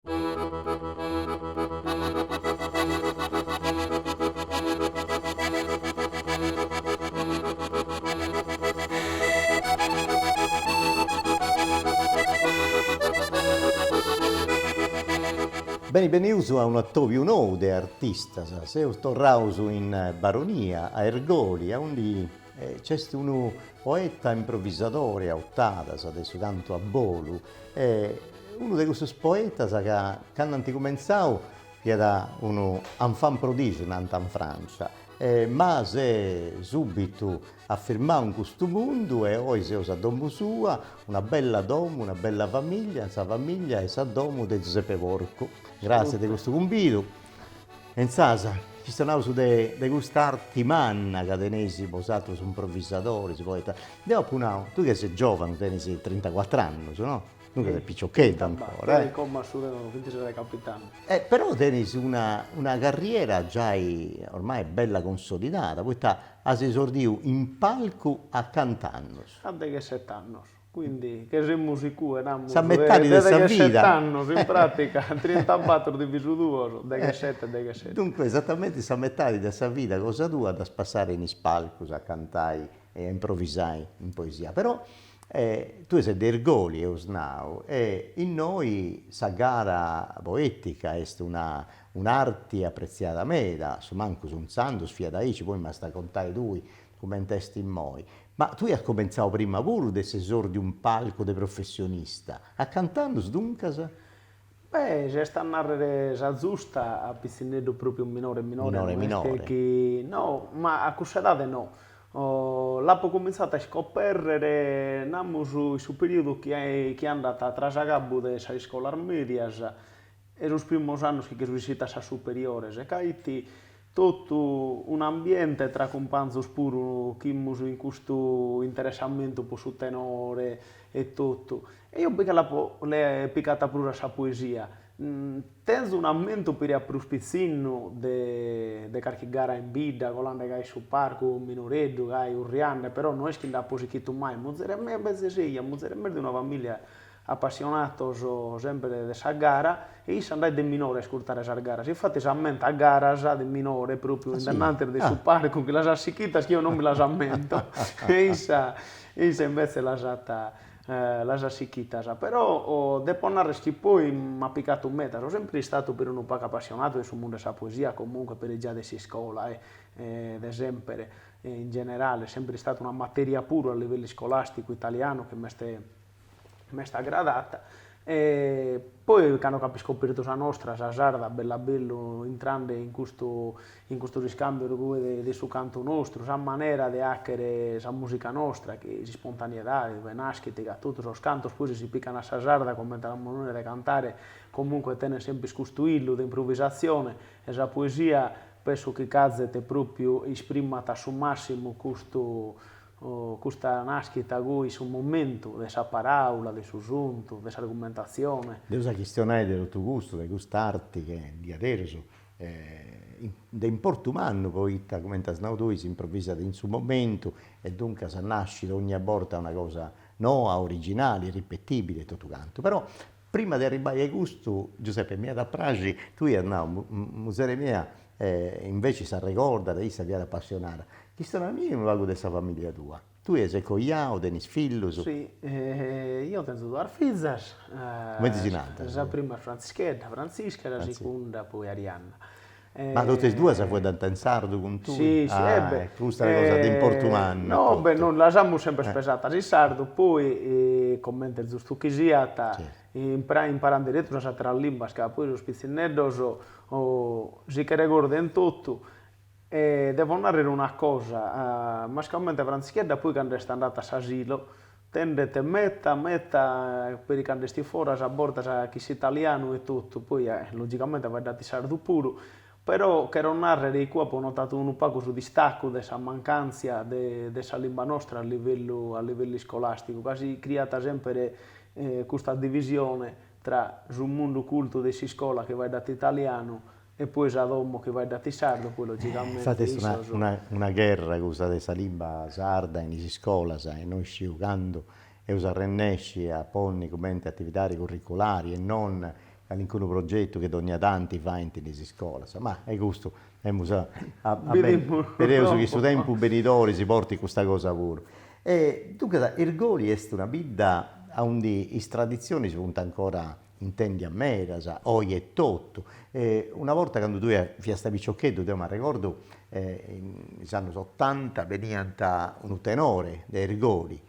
Beni benius a unu atobiu nou de artistas. Seus torraus in Baronia, a Irgoli, aundi nc'est unu poeta improvisadori a otadas de su cantu a bolu e unu de cussus poetas ca candu ant cumentzau fiat unu enfant prodige, nant in Francia, ma s'est subitu afirmau in custu mundu e oi seus a domu sua, una bella domu, una bella familia, sa familia e sa domu de Giuseppe Porcu. Gratzias de custu cumbidu. E insaras, chistionaus de de cust'arti manna ca teneis bosatrus improvisadoris, poetas. Deu apu nau, tui ca ses giovanu, tenis trintacuatr'annus, no? Duncas ses piciocheddu ancora. Teni como a su bintises de capidanni. Però tenis una una carriera giai ormai bella consolidada, poita as esordiu in palcu a cant'annus? A degheset'annos, quindi che semus icue namus Sa metadi de sa vida. Degheset'annos in pratica, trintabattor divisu duos, deghesete, deghesete. Duncas esatamenti sa metadi de sa vida cosa tua dd'as passada in is palcus a cantai e a improvisai in poesia. Però tui ses de Irgoli, eus nau, e innoi sa gara poetica est una un'arti apretziada meda, a su mancus intzandus fiat aici, poi m'as a contai tui cumenti est immoi. Ma tui as cumentzau prima puru de s'esordiu in palcu de professionista, a cant'annus duncas? Beh, si est a nàrrere sa zusta, a pitzinneddu pròpiu minore minore, no est chi, no, ma a cussa edade no. L'apo cumintzadu a iscopèrrere, namus, in su perìodu chi chi andat tra s'agabbu de sas iscolas mèdias e sos primos annos chi che so issidu a sas superiores, ca 'it totu un'ambiente tra cumpanzos puru chi 'imus in custu interessamentu po su tenore e totu. E eo bi che l'apo picata prus a sa poesia. Tenzo un'ammentu peri a prus pitzinnu de de carchi gara in bidda, colande gai su parcu minoreddu, gai urriande, però no est chi nd'apo sichitu mai. Muzere mea imbetzes eja, muzere mea est de una familia apassionatos sempre de sa gara e issa andait de minore a iscurtare sas garas, infati s'ammentat garas de minore propriu in dannantis de su parcu chi las at sichitas chi eo non mi las ammento e issa issa invece las at las at sichitas, però depo narrer chi poi m'at picatu meda, so sempre istatu peri unu pagu apassionadu de su mundu 'e sa poesia comunque peri già de s'iscola e de sempre in generale, sempre istata una materia puru a livellu iscolasticu italianu chi m'est m'est agradata e poi cando ch'apo iscopertu sa nostra, sa sarda, bellu a bellu intrande in custu in custos iscambios goi de su cantu nostru, sa manera de 'achere sa musica nostra, chi s'ispontaneidade ue naschit, ca totu sos cantos poi si si pican a sa sarda comente a manera de cantare comunque tenen sempre custu 'illu de improvisatzione e sa poesia penso chi cazet propriu isprimat a su massimu custu Custa naschita goi su momentu de sa paraula, de su suntu, de s'argumentatzione. Nd'eus a chistionai de totu custu, de cust'arti chi est diaderus de importu mannu poita, cumenti as nau tui, s'improvisat in su momentu e duncas nascit ogna borta una cosa noa, originali, irripetibili e totu cantu. Però prima de arribbai a custu, Giuseppe, m'iat a praxi, tui as nau, muzere mia inveci s'arregordat, issa fiat apassionada, Chistionamì unu pagu de sa familia tua. Tui ses coiau, tenis fillus? Si, eo tenzo duas fizas. Cumenti si nant? Sa prima est Frantzischedda, Frantzisca, sa segunda poi Arianna. Ma totu is duas fueddant in sardu cun tui? Si, si, e beh. Custa est una cosa de importu mannu. No, beh, nos las amus sempre pesatas in sardu, poi, comente est giustu chi siat, imparant deretu sas ateras limbas, ca poi sos pitzinneddos si che regordent totu E devo narrer una cosa, mascamente Frantzischedda poi cando est andata a s'asilo, tendet meta meta peri cando est foras a bortas chin s'italianu e totu, poi logicamente faeddat in sardu puru, però chero narrer chi apo notadu unu pagu su distacu de sa mancantzia de de sa limba nostra a livellu a livellu iscolasticu, ca si criat sempre custa divisione tra su mundu cultu de s'iscola chi faeddat italianu E poi sa domo chi faeddat in sardu, poi logicamente Infati est una una una gherra custa de sa limba sarda in is iscolas e no isciu candu eus a arrennesci a ponni cumenti atividadi curriculari e non. calincunu progetu chi dogna tanti faint in is iscolas, ma e custu emus a a bideus chi su tempus benidori si portit custa cosa puru. E duncas Irgoli est una bidda aundi is traditzionis funt ancora intendias medas, oi etotu. Una borta candu tui fiast piciocheddu, deu m'arregordu, in is annus otanta beniant unu tenore de Irgoli,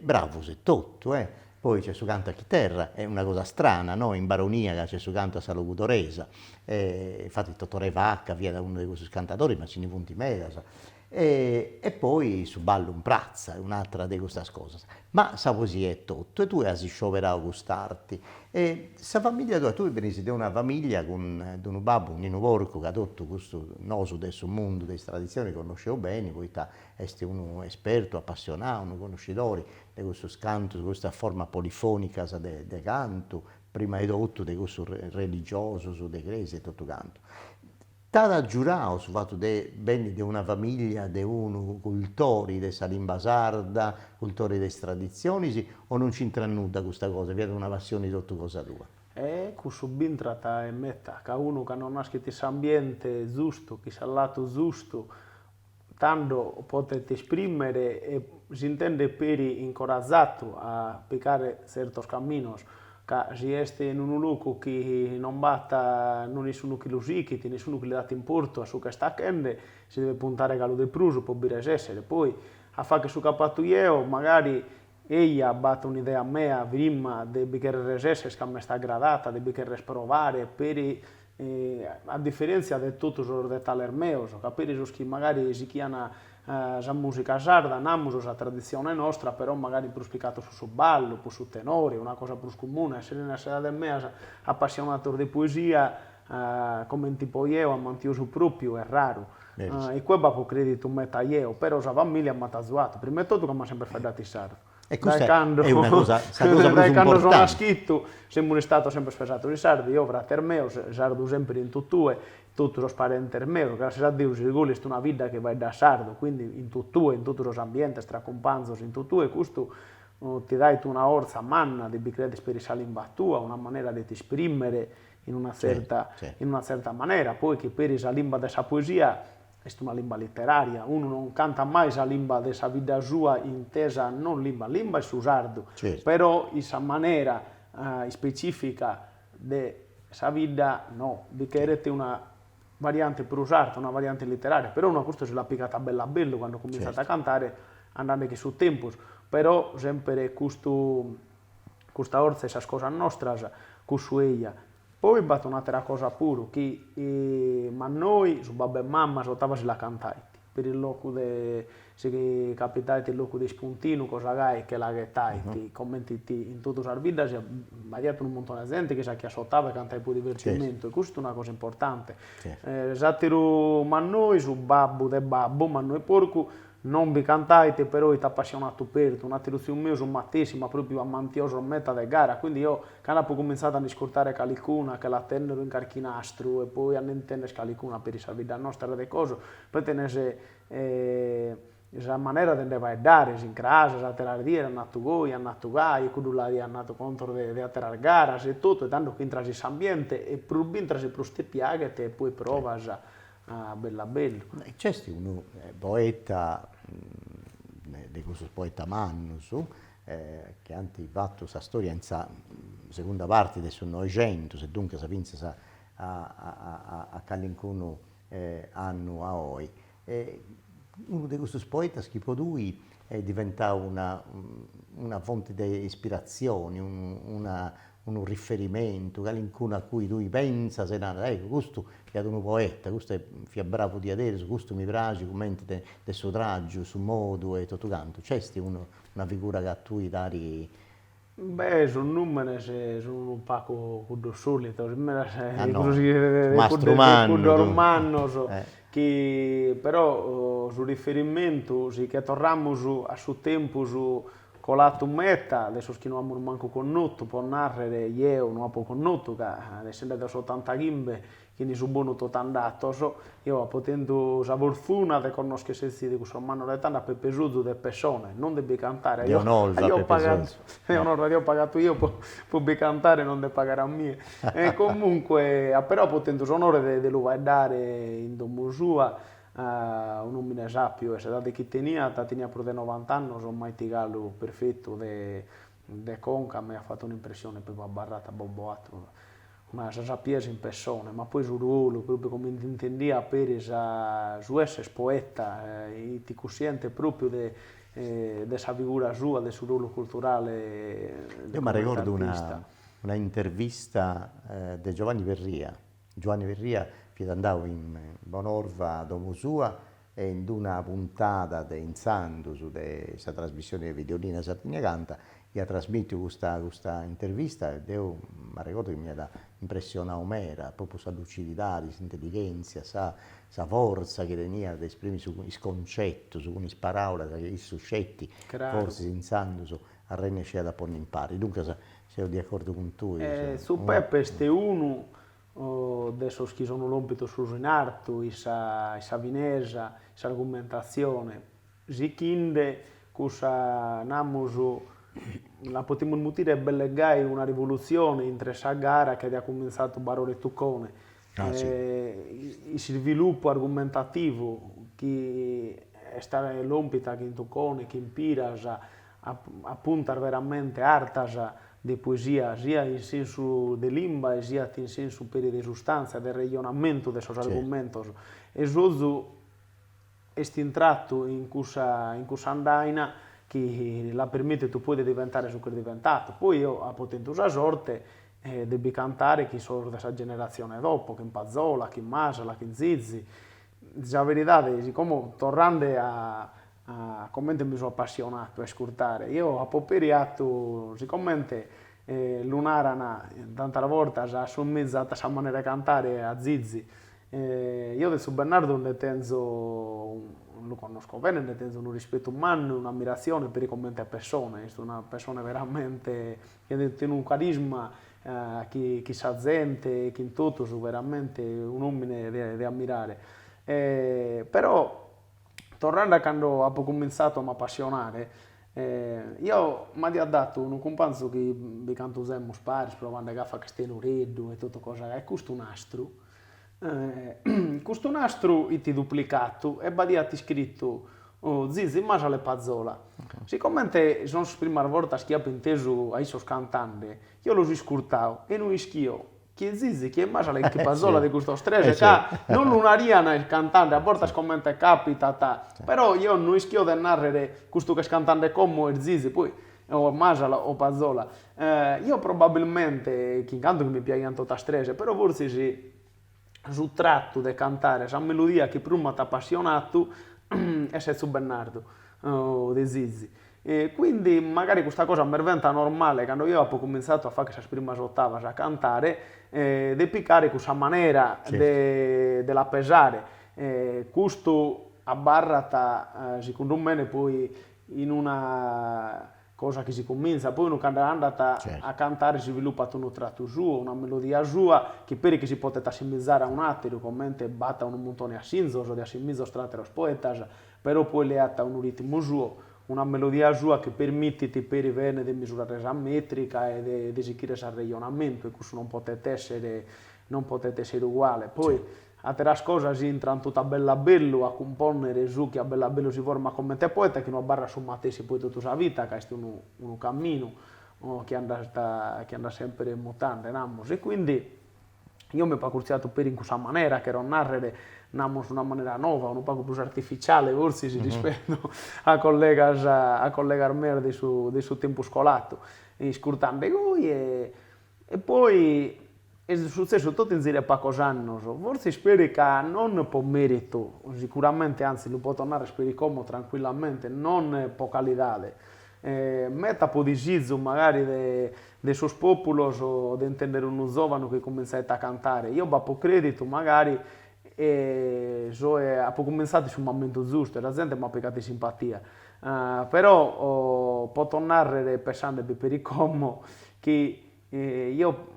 bravus etotu, poi c'est su cantu a chiterra, est una cosa strana, no, in Baronia ca c'est su cantu a sa logudoresa, infati Totore Vacca fiat unu de cussus cantadoris, ma nci ndi funt medas E poi su ballu in pratza, un'atera de custas cosas. Ma sa poesia etotu, e tui as scioberau cust'arti. E sa familia tua, tui benis de una familia cun d'unu babbu, Ninu Porcu, ca totu custu nosu de su mundu de is traditzionis connosceus beni, poita est unu espertu apassionau, unu connoscidori de custus cantus, custas formas polifonicas de cantu, prima 'e totu de cussus religiosus de cresia e totu cantu. T'at agiudau su fatu de benni de una famìllia de unu cultori de sa limba sarda, cultori de is traditzionis, o non nc'intrat nudda custa cosa, fiat una passioni totu cosa tua? E cussu b'intrat e meta, ca unu cando naschit in s'ambiente zustu, chin s'allatu zustu, tando podet esprimere e s'intendet peri incorazatu a picare tzertos caminos, ca si est in unu locu chi non b'at no nissunu chi lu sichit, nissunu chi li dat importu a su ch'est achende, si devet puntare galu de prus po bi resessere. Poi a fagher su ch'apo atu jeo magari eja b'at un'idea mea prima de bi cherrer resesser ca m'est agradata, de bi cherrer provare peri a diferèntzia de totu sos de tales meos, ca peri sos chi magari sichian sa mùsica sarda, namus, sa traditzione nostra, però magari prus picados pro su ballu, pro su tenore, una cosa prus comuna, essende a s'edade mea apassionados de poesia, comente po jeo, amantiosu pròpiu, est raru. E cue b'apo crèditu meta jeo, però sa famìlia m'at azuadu, prima 'e totu ca m'at semper faeddadu in sardu. E custa est una cosa, sa cosa prus Dae cando so naschitu semus istados semper pesados in sardu, jeo, frates meos, sardu semper in totue, totu sos parentes meos, gràssias a Deus Irgoli est una bidda chi faeddat sardu, quindi in totue, in totu sos ambientes, tra cumpanzos, in totue, custu ti dait una 'ortza manna de bi creder peri sa limba tua, una manera de t'esprimere in una tzerta in una tzerta manera, poi chi peri sa limba de sa poesia Est una limba literària, unu non cantat mai sa limba de sa bidda sua intesa non limba, limba est su sardu, però in sa manera ispecìfica de sa bidda no, bi cheret una variante prus arta, una variante literària, però unu a custu si la pigat a bellu a bellu cando cumintzat a cantare andende chin su tempus, però semper custu custa 'ortza 'e sas cosas nostras, cussu eja Poi b'at un'àtera cosa puru, chi mannoi, su babbu e mamma, s'otava si la cantait, peri in locu de, si capitait in locu de ispuntinu, cosa gai, che la ghetait, comente it in totu sas biddas, b'aiat unu muntone 'e zente chi s'achiat s'otava e cantait pro divertimentu, e custu est una cosa importante. S'àteru mannoi, su babbu de babbu, mannoi Porcu, Non bi cantait, però it appassionatu pertu, un'atteru tziu meu su matessi, ma propriu amantiosos meta de gara, quindi eo cando apo cumintzadu a nd'iscurtare calicuna, che la tennero in carchi nastru e poi a nd'intender calicuna peri sas biddas nostras de coso, poi tenes sa manera de nde faeddare, s'incras, sas atteras dies, at natu goi, at natu gai, e cuddu l'aiat natu contos de de atteras garas e totu, e tando ch'intras in s'ambiente e prus b'intras e prus ti piaghet e poi provas a bellu a bellu. Nc'est unu poeta de cussus poetas mannus chi ant fatu sa storia in sa segunda parti de su Noixentus e duncas fintzas a a calincunu annu a oi. Unu de cussus poetas chi po tui est diventau una una fonti de ispiratzioni, una unu riferimentu, calincunu a cui tui pentzas e naras, eccu, custu fiat unu poeta, custu fiat bravu diaderus, custu mi praxit cumenti de de su tràgiu, su modu e totu cantu. Nc'est unu una figura ca a tui t'at Beh, sos nùmenes sun unu pagu cuddos sòlitos, Ah no, su mastru mannu. Cuddos mannos chi però su riferimentu, si che torramus a su tempus colatu meta de sos chi no amus mancu connotu, po nàrrere jeo no apo connotu ca essende de s'otantachimbe. Chin su bonu totu andatos, eo apo tentu sa fortuna de connoscher setzidu cussos mannos de tando a Peppe Sozu de pessone, non de bi cantare, De Onolva aio Peppe pagadu, Sozu. de Onolva aio pagatu eo po po bi cantare non de pagare a mie. E comunque però apo tentu s'onore de de lu faeddare in domo sua, un'omine sapiu e s'edade chi teniat, teniat prus de novant'annos, ma 'it galu perfetu de de conca, m'aiat fatu un'impressione propriu abarrat abboboatu Ma sa sapiesa in pessone, ma poi su ruolu, propriu comente intendiat peri sa su esser poeta, 'it cussiente propriu de de sa figura sua, de su ruolu culturale Deu m'arregordu una una intervista de Giovanni Perria, Giovanni Perria fiat andau in Bonorva a domu sua e in d'una puntada de intzandus de sa trasmissioni de Videolina Sardigna Canta iat trasmìtiu custa custa intervista e deu m'arregordu chi m'iat impressionau meda, propriu sa lucididadi, s'intellighèntzia, sa sa fortza chi teniat de esprimi is concetus cun is paraulas chi issu sceti, fortzis intzandus, arrennesciat a ponni impari. Duncas seu de acordu cun tui. Tziu Peppe est unu de sos chi sono lòmpidos prus in artu in sa in sa finesa, in s'argumentatzione, sichinde cussa, namus, la potimus mutire belle gai una rivolutzione intre sa gara chi aiat cumintzadu Barore Tucone, in s'isvilupu argumentativu chi est lòmpida chin Tucone, chin Piras, a puntas veramente artas de poesia, siat in sensu de limba e siat in sensu peri de sustàntzia, de rejonamentu de sos argumentos. E Sozu est intratu in cussa in cussa andaina chi l'at permìtidu poi de diventare su chi est diventatu. Poi eo apo tentu sa sorte de bi cantare chin sos de sa generatzione dopo, chin Pazzola, chin Masala, chin Zizi. Sa veridade, si como torrande a a comente mi so appassionatu a iscurtare, eo apo peri 'atu, sicomente lu naran tantas bortas, assomizat sa manera 'e cantare a Zizi, eo de tziu Bennardu nde tenzo, lu connosco bene, nde tenzo unu rispetu mannu e un'ammiratzione peri comente pessone, est una pessone veramente chi tenet unu carisma chi chin sa zente, chin totus, veramente un'omine de ammirare però Torrende a cando apo cumintzadu a m'apassionare, eo m'aiat datu unu cumpanzu chi bi cantu semus paris provande gaffa ch'est tenoreddu e totu cosa e custu nastru, custu nastru 'it duplicatu e b'aiat iscritu Zizi Masala e Pazzola. Sicomente son sas primas bortas chi apo intesu a issos cantande, eo los iscurtao e no ischio Chie Zizi, chie Masala e chie Pazzola de custos tres, ca non lu narian cantande, a bortas comente capitat, però eo no ischio de narrer custu ch'est cantande como est Zizi, poi o Masala o Pazzola. Eo probabilmente, chi incantu chi mi piaghian totas tres, però fortzis su trattu de cantare, sa melodia chi prus m'at appassionatu est tziu Bennardu de Zizi E quindi magari custa cosa m'est benta normale cando eo apo cumintzadu a fagher sas primas otavas a cantare de picare cussa manera de de la pesare. Custu abarrat segundu mene poi in una cosa chi si cumintzat, poi unu cando andat a cantare s'isvilupat unu tratu suo, una melodia sua chi peri chi si potet assimizare a un'ateru comente b'at unu muntone 'e assinzos de assimizos tra ateros poetas Però poi leat unu ritmu suo, una melodia sua chi permitit peri bene de misurare sa mètrica e de de sichire s'arrejonamentu e cussu non potet èssere non potet èssere uguale. Poi àteras cosas intrant totu a bellu a bellu a cumpònnere su chi a bellu a bellu si format comente poeta chi no abarrat su matessi poi totu sa vita ca est unu unu caminu chi andat chi andat sempre mutande, namus, e quindi Eo m'apo acurtziadu peri in cussa manera, chero nàrrere, namus una manera nova, unu pagu prus artificiale fortzis rispetu a collegas a collegas meos de su de su tempus coladu, iscurtende goi e e poi est sutzessu totu in ziru 'e pagos annos, fortzis peri ca non po meritu, sicuramente, antzis lu poto narrer peri como trancuillamente, non po calidade, Meta po disizu magari de de sos populos de intendere unu zovanu chi cumintzait a cantare, eo b'apo creditu magari e soe apo cumintzadu in su mamentu giustu e sa zente m'at pigadu in simpatia, però poto narrere pessandebi peri como chi eo.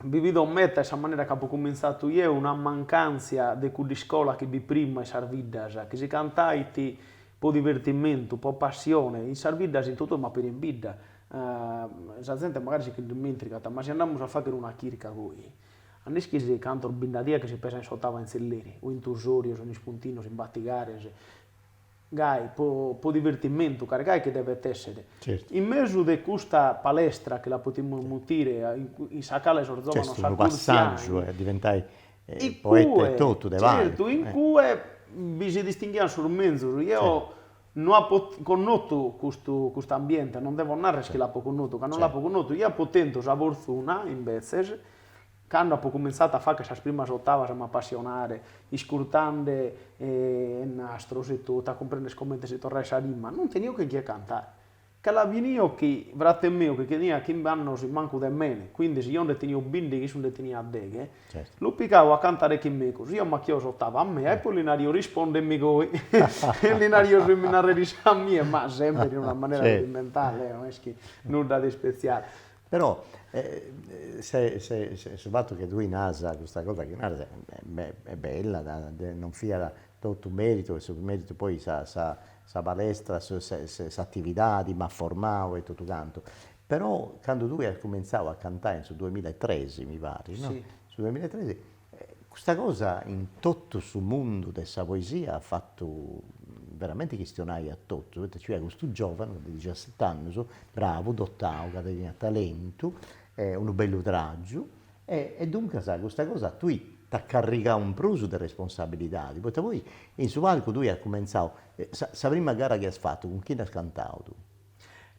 Bi bido meta in sa manera chi apo cumintzatu jeo una mancantzia de cudd'iscola chi b'it prima in sas biddas, chi si cantait po divertimentu, po passione, in sas biddas in totue ma peri in bidda, sa zente magari si che nd'ismentrigat, ma si andamus a fagher una chirca goi, a nd'ischis cantos bi nd'adiat chi si pesaian s'otava in tzilleri, o in tusorios, in ispuntinos, in batigares, Gai, po po divertimentu, ca est gai chi devet èssere. Certu. In mesu de custa palestra, chi la potimus mutire, in sa cale sos zòvanos C'est unu passàgiu a diventai poeta etotu de palcu. Certu, in cue bi si distinghian sos menzus. Jeo no apo connotu custu custu ambiente, non devo narrer chi l'apo connotu, ca non l'apo connotu, jeo apo tentu sa fortuna, imbetzes, Cando apo cumintzadu a fagher sas primas otavas a m'apassionare, iscurtende nastros e totu, a cumprender comente si torrait sa rima, non tenio chin chie cantare. Ca la finio chi frate meu, chi teniat chimbe annos in mancu de mene, quindi si jeo nde tenio bindighi issu nde teniat deghe, lu pigao a cantare chin megus, jeo m'achio s'otava mea e poi li nario rispondemi goi, e li nario su chi mi narrer isse a mie, ma sempre in una manera rudimentale, no est chi nudda de ispetziale. Però se se su fatu chi tui naras custa cosa chi naras est bella, non fiat totu meritu e su meritu poi sa sa sa palestra s'atividadi m'at formau e totu cantu, però candu tui as cumentzau a cantai in su duemillaetrexi mi parit no, su duemillaetrexi Custa cosa in totu su mundu de sa poesia at fatu veramenti chistionai a totus, poita nci fiat custu giovanu de dixiaset'annus, bravu, dotau, ca teniat talentu, unu bellu tràgiu, e duncas custa cosa a tui t'at carrigau in prus de responsabilidadi, poita poi in su palcu tui as cumentzau, sa prima gara chi as fatu cun chini as cantau tui?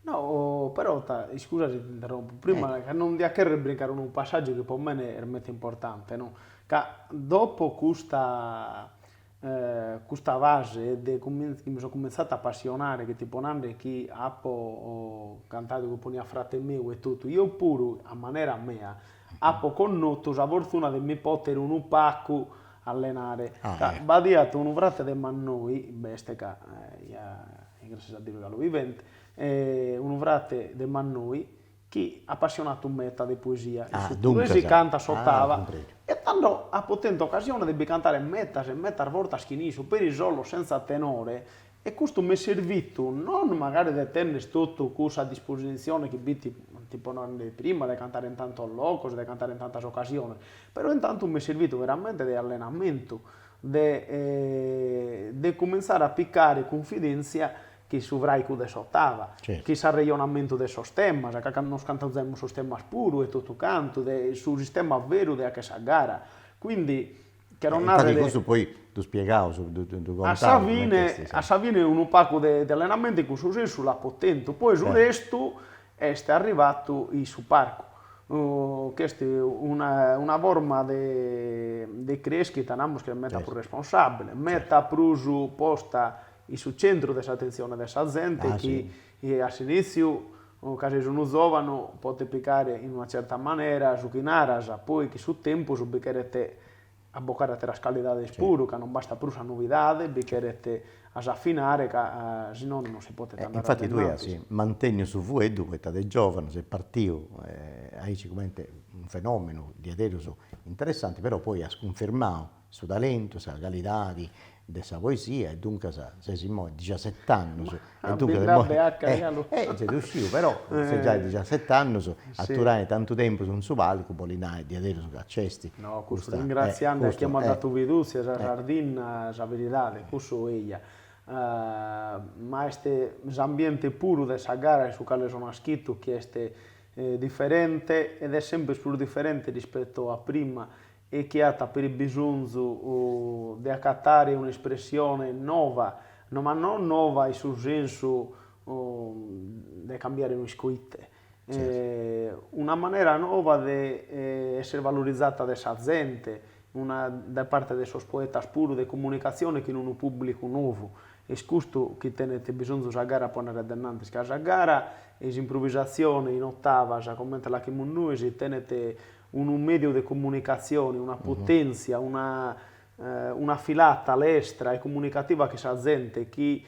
No, però, iscusa si t'interrompo, prima ca non dia cherrer brincare unu passaggiu chi po mene est meta importante, no, ca dopo custa custa fase de chi mi so cumintzadu a apassionare, chi ti fio nande chi apo cantadu chi poniat frate meu e totu, jeo puru a manera mea apo connotu sa fortuna de mi poter unu pagu allenare, ca b'adiat unu frate de mannoi, b'est ca ja e gràssias a Deus galu vivente, unu frate de mannoi chi apassionatu meta de poesia, issu puru si cantat s'otava, e tando apo tentu ocasione de bi cantare metas e metas bortas chin issu, peri solu senza tenore, e custu m'est servitu non magari de tenner totu cussa dispositzione chi b'it ti nande prima de cantare in tantos locos, de cantare in tantas ocasiones, però intantu m'est servitu veramente de allenamentu de de cumintzare a picare cunfidèntzia chin su fraicu de s'otava, chin s'arrejonamentu de sos temas, ca nos cantaimus sos temas puru e totu cantu, de su sistema veru de acher sa gara. Quindi, chero narrer. Infati custu poi ddu spiegaus, ddu contaus. A sa fine, a sa fine unu pagu de allenamentu in cussu sensu l'apo tentu, poi su restu est arrivatu in su parcu, ch'est una una forma de de creschita, namus chi est meta prus responsabile, meta prus posta in su centru de s'atentzione de sa zente chi a s'initziu ca ses unu zovanu podet picare in una certa manera su chi naras, poi chin su tempus bi cheret a bocare ateras calidades puru, ca non bastat prus sa novidade, bi cheret a s'afinare ca si nono non si potet andare a Infati tui as mantenniu su fueddu poita de giovanu ses partiu aici cumenti unu fenomenu diaderus interessanti, però poi as cunfirmau su talentu, sa calidadi de sa poesia e duncas ses immoi dixiaset'annus e duncas immoi eh gei ddu sciu però ses giai dixiaset'annus aturai tantu tempus in su palcu bolit nai diaderus ca nc'est No, custu ringratziande a chie m'at datu fidùtzia, sa Sardinna, sa veridade, cussu eia. Ma est s'ambiente puru de sa gara in su cale so naschitu chi est diferente ed est semper prus diferente rispetto a prima e chi at peri bisonzu de acatare un'espressione nova, no ma non nova in su sensu de cambiare no isco ite, una manera nova de essere valorizata de sa zente, una dae parte de sos poetas puru de comunicatzione chin unu pubblicu novu, est custu chi tenet bisonzu sa gara po andare adenantis, ca sa gara e s'improvisatzione in otavas comente l'achimus nois tenet unu mèdiu de comunicatzione, una potèntzia, una una filata lestra e comunicativa chin sa zente chi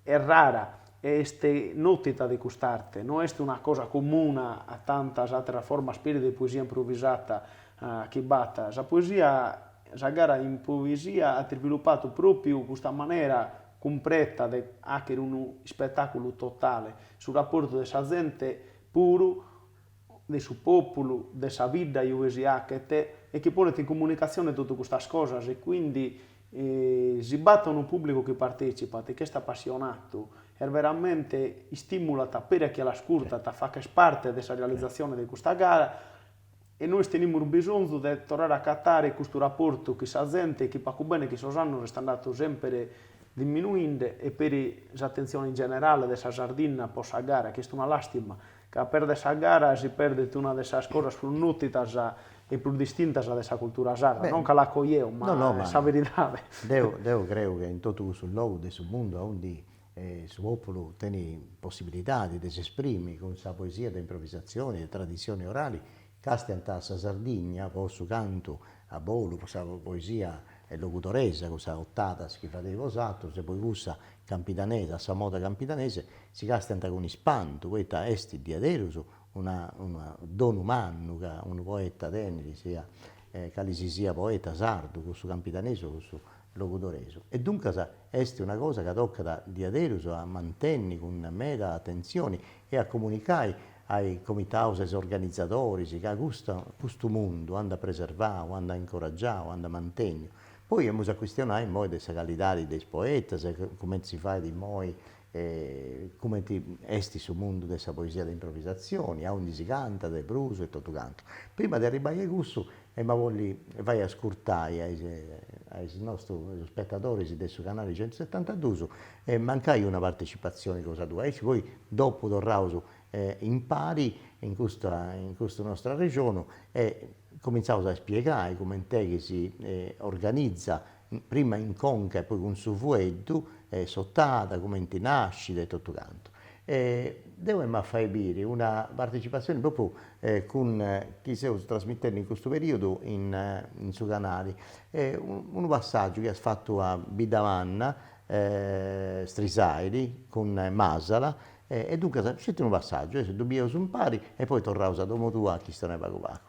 est rara. est notita de cust'arte, no est una cosa comuna a tantas àteras formas peri de poesia improvisata chi b'at. Sa poesia, sa gara in poesia at isvilupadu pròpiu custa manera cumpreta de àghere unu ispetàculu totale, su raportu de sa zente puru, de su pòpulu, de sa bidda ue si achet e chi ponet in comunicatzione totu custas cosas e quindi si b'at unu pùblicu chi partècipat e chi est apassionatu est veramente istimulat peri a chie l'ascurtat a fagher parte de sa realizatzione de custa gara e nois tenimus bisonzu de torrare a acatare custu raportu chin sa zente chi pagu bene chin sos annos est andatu semper diminuinde e peri s'atentzione in generale de sa Sardinna po sa gara chi est una làstima Ca a perder sa gara si perdet una de sas cosas prus nòtidas e prus distintas de sa cultura sarda, non ca l'aco jeo, ma est sa veridade. Deu deu creu che in totu cussus logus de su mundu aundi su populu tenit possibilidadi de s'esprimi cun sa poesia de improvisatzioni, de traditzioni orali, Castiant a sa Sardigna po su cantu a bolu, po sa poesia logudoresa, cussas otadas chi fadeis bosatrus e poi cussa campidanesa, a sa moda campidanese, si castiant cun ispantu, poita est diaderus una unu donu mannu ca unu poeta tenit, sia cali si siat poeta sardu, cussu campidanesu o cussu logudoresu. E duncas est una cosa ca tocat diaderus a mantenni cun meda atentzioni e a comunicai a is comitaus e is organizadoris ca custa custu mundu andat preservau, andat incoragiau, andat mantenniu. Poi emus a chistionai immoi de sa calidadi de is poetas e cumenti si fait immoi cumenti est su mundu de sa poesia de improvisatzioni, aundi si cantat de prus e totu cantu. Prima de arribbai a cussu emu a bolli fai ascurtai a is a is nostrus spetadoris de su canali centusetantadus mancai una partecipatzioni cosa tua, aici poi dopu torraus impari in custa in custu nostru arrexonu e cumintzaus a ispiegai cument'est chi si organizat prima in conca e poi cun su fueddu s'otada, cumenti nascit e totu cantu. Deu emu a fai biri una partecipatzioni propriu cun chi seus trasmitendi in custu periodu in in su canali, unu passaggiu chi as fatu a Biddamanna, Strisaili, cun Masala E duncas sceti unu passàgiu, ddu bieus impari e poi torraus a domu tua a chistionai pagu pagu.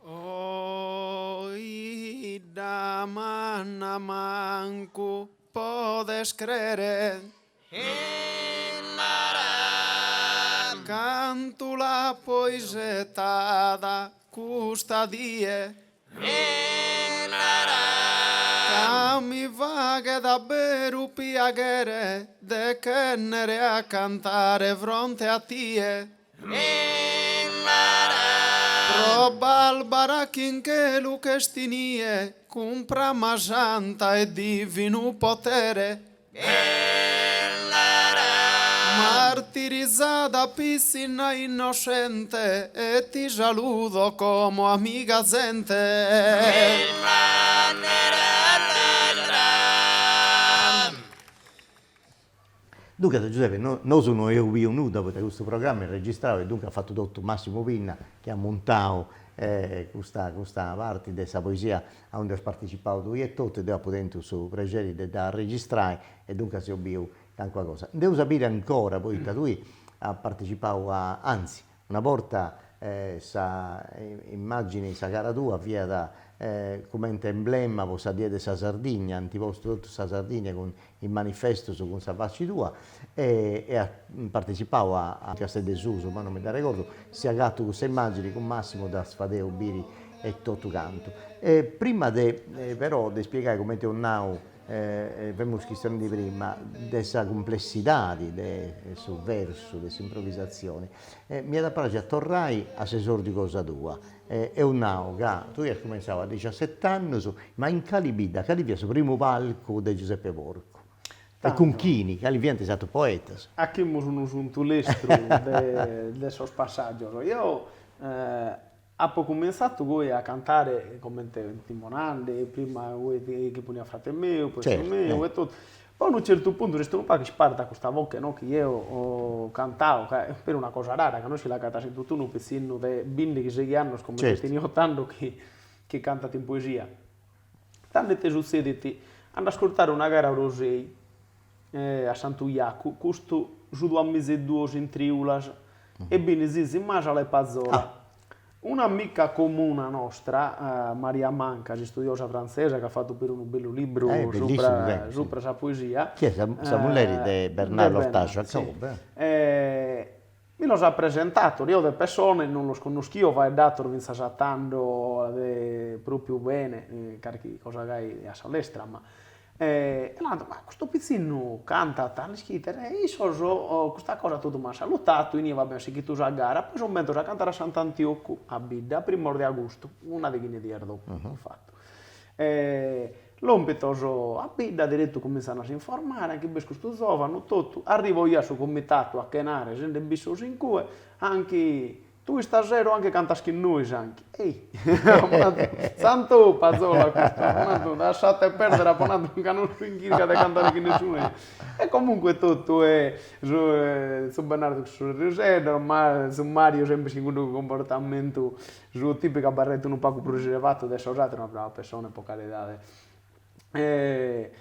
Oh 'idda manna mancu podes crere Cantu l'apo isetada custa die Ca mi faghet abberu piaghere de ch'ennere a cantare fronte a tie. Pro Barbara ch'in chelu ch'est inie cun Prama Santa e divinu potere. Martirizada pitzinna innossente e ti saludo como amiga zente. Duncas Giuseppe, nosu no eus biu nudda poita custu programma est registrau e duncas at fatu totu Massimu Pinna chi at montau custa custa parti de sa poesia aundi as partecipau tui etotu e deu apu tentu su prexeri de dda registrai e duncas eus biu calincuna cosa. Nd'eus a biri ancora poita tui as partecipau a, anzi, una borta sa immagini, sa cara tua fiat cumenti emblema po sa Die de sa Sardigna, ant postu totu sa Sardigna cun is manifestus cun sa faci tua e as partecipau a Casteddu 'e Susu, ma non mi dd'arregordu, si agatu cussa immagini cun Massimu ddas fadeus biri e totu cantu. E prima de però de ispiegai cumenti eus nau, femus chistionendi prima, de sa cumplessidadi de su versu, de s'improvisatzioni, m'iat a praxi a torrai a s'esordiu cosa tua. Eus nau ca tui as cumentzau a dixiaset'annus, ma in cali bidda, cali fiat su primu palcu de Giuseppe Porcu? E cun chini? Cali fiant is atrus poetas? Achimus unu suntu lestru de de sos passàgios. Eo apo cumintzatu goi a cantare comente ti nande, prima goi chi poniat frate meu, poi tziu meu e totu Poi a unu certu puntu s'est unu pagu isparta custa voche no chi eo cantao, ca est peri una cosa rara, ca no si l'agatas in tot'unu pitzinnu de bindighi seighi annos comente tenio tando chi chi cantat in poesia. Tando ite sutzedit, ando a ascurtare una gara a Orosei a Santu Jacu, custu. su duamiza e duos in trìulas e b'in Zizi Masala e Pazzola. Un'amica comuna nostra, Maria Manca, s'istudiosa frantzesa chi at fatu puru unu bellu libru subra subra sa poesia. Chi est sa mulleri de Bernardo Ortaxu Accobbe. Mi los at presentatos, eo de pessone non los connoschio, faeddatos fintzas a tando de propriu bene, carchi cosa gai a sa lestra, ma E nant, ma custu pitzinnu cantat, l'ischit, e issos custa cosa totu m'ant salutatu, inie va bene, sighitu sa gara, poi sun bentos a cantare a Sant'Antiocu, a bidda, primos de agustu, una deghina 'e dies dopu, fatu. Lompitos a bidda, deretu cumintzan a s'informare, anchi b'est custu zovanu, totu, arrivo eo a su comitatu a chenare, sende bi issos in cue, anchi Tui istasero anche cantas chin nois anchi. Ei, apo nadu, Santu Pazzola custu, apo nadu, lassate perdere, apo nadu ca non so in chirca de cantare chin nessunu. E comunque totu e su su Bennardu cun su sorriseddu, ma su Mario sempri chin cuddu cumportamentu suo tipicu abarreit unu pagu prus riservatu de sos ateros, una brava pessone po caridade. E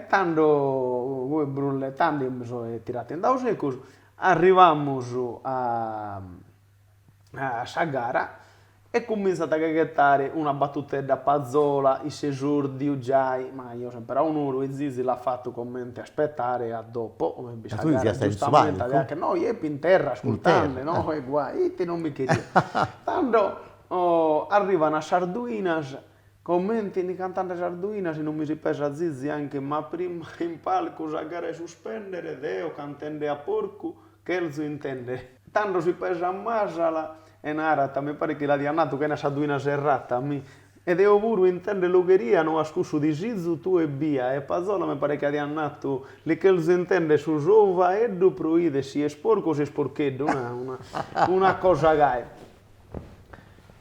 tando goi brulletende eo mi so tiratu in dae segus, arrivamus a a sa gara e cumintzat a che ghetare una battutedda Pazzola in s'esordiu giai, ma eo sempre a un'oru e Zizi l'at fatu comente aspettare a dopo, Ma tui fiast in su palcu? No, eo fia in terra ascurtende, no, e guai, ite non bi cheria. Tando arrivan a sas duinas, comente ini cantende sas duinas non mi si pesat Zizi anche ma prima in palcu sa gara 'e suspendere deo cantende a Porcu Cherzo intendere. Tando si pesat Masala e narat, mi paret chi l'adiat natu chena sa duina serrata, mi. E deo puru intender lu cheria, no as cussu disizu tue ebbia. E Pazzola mi paret chi adiat natu, li cherzo intender su sou faeddu pro 'ider si est porcu o si est porcheddu, una una una cosa gai.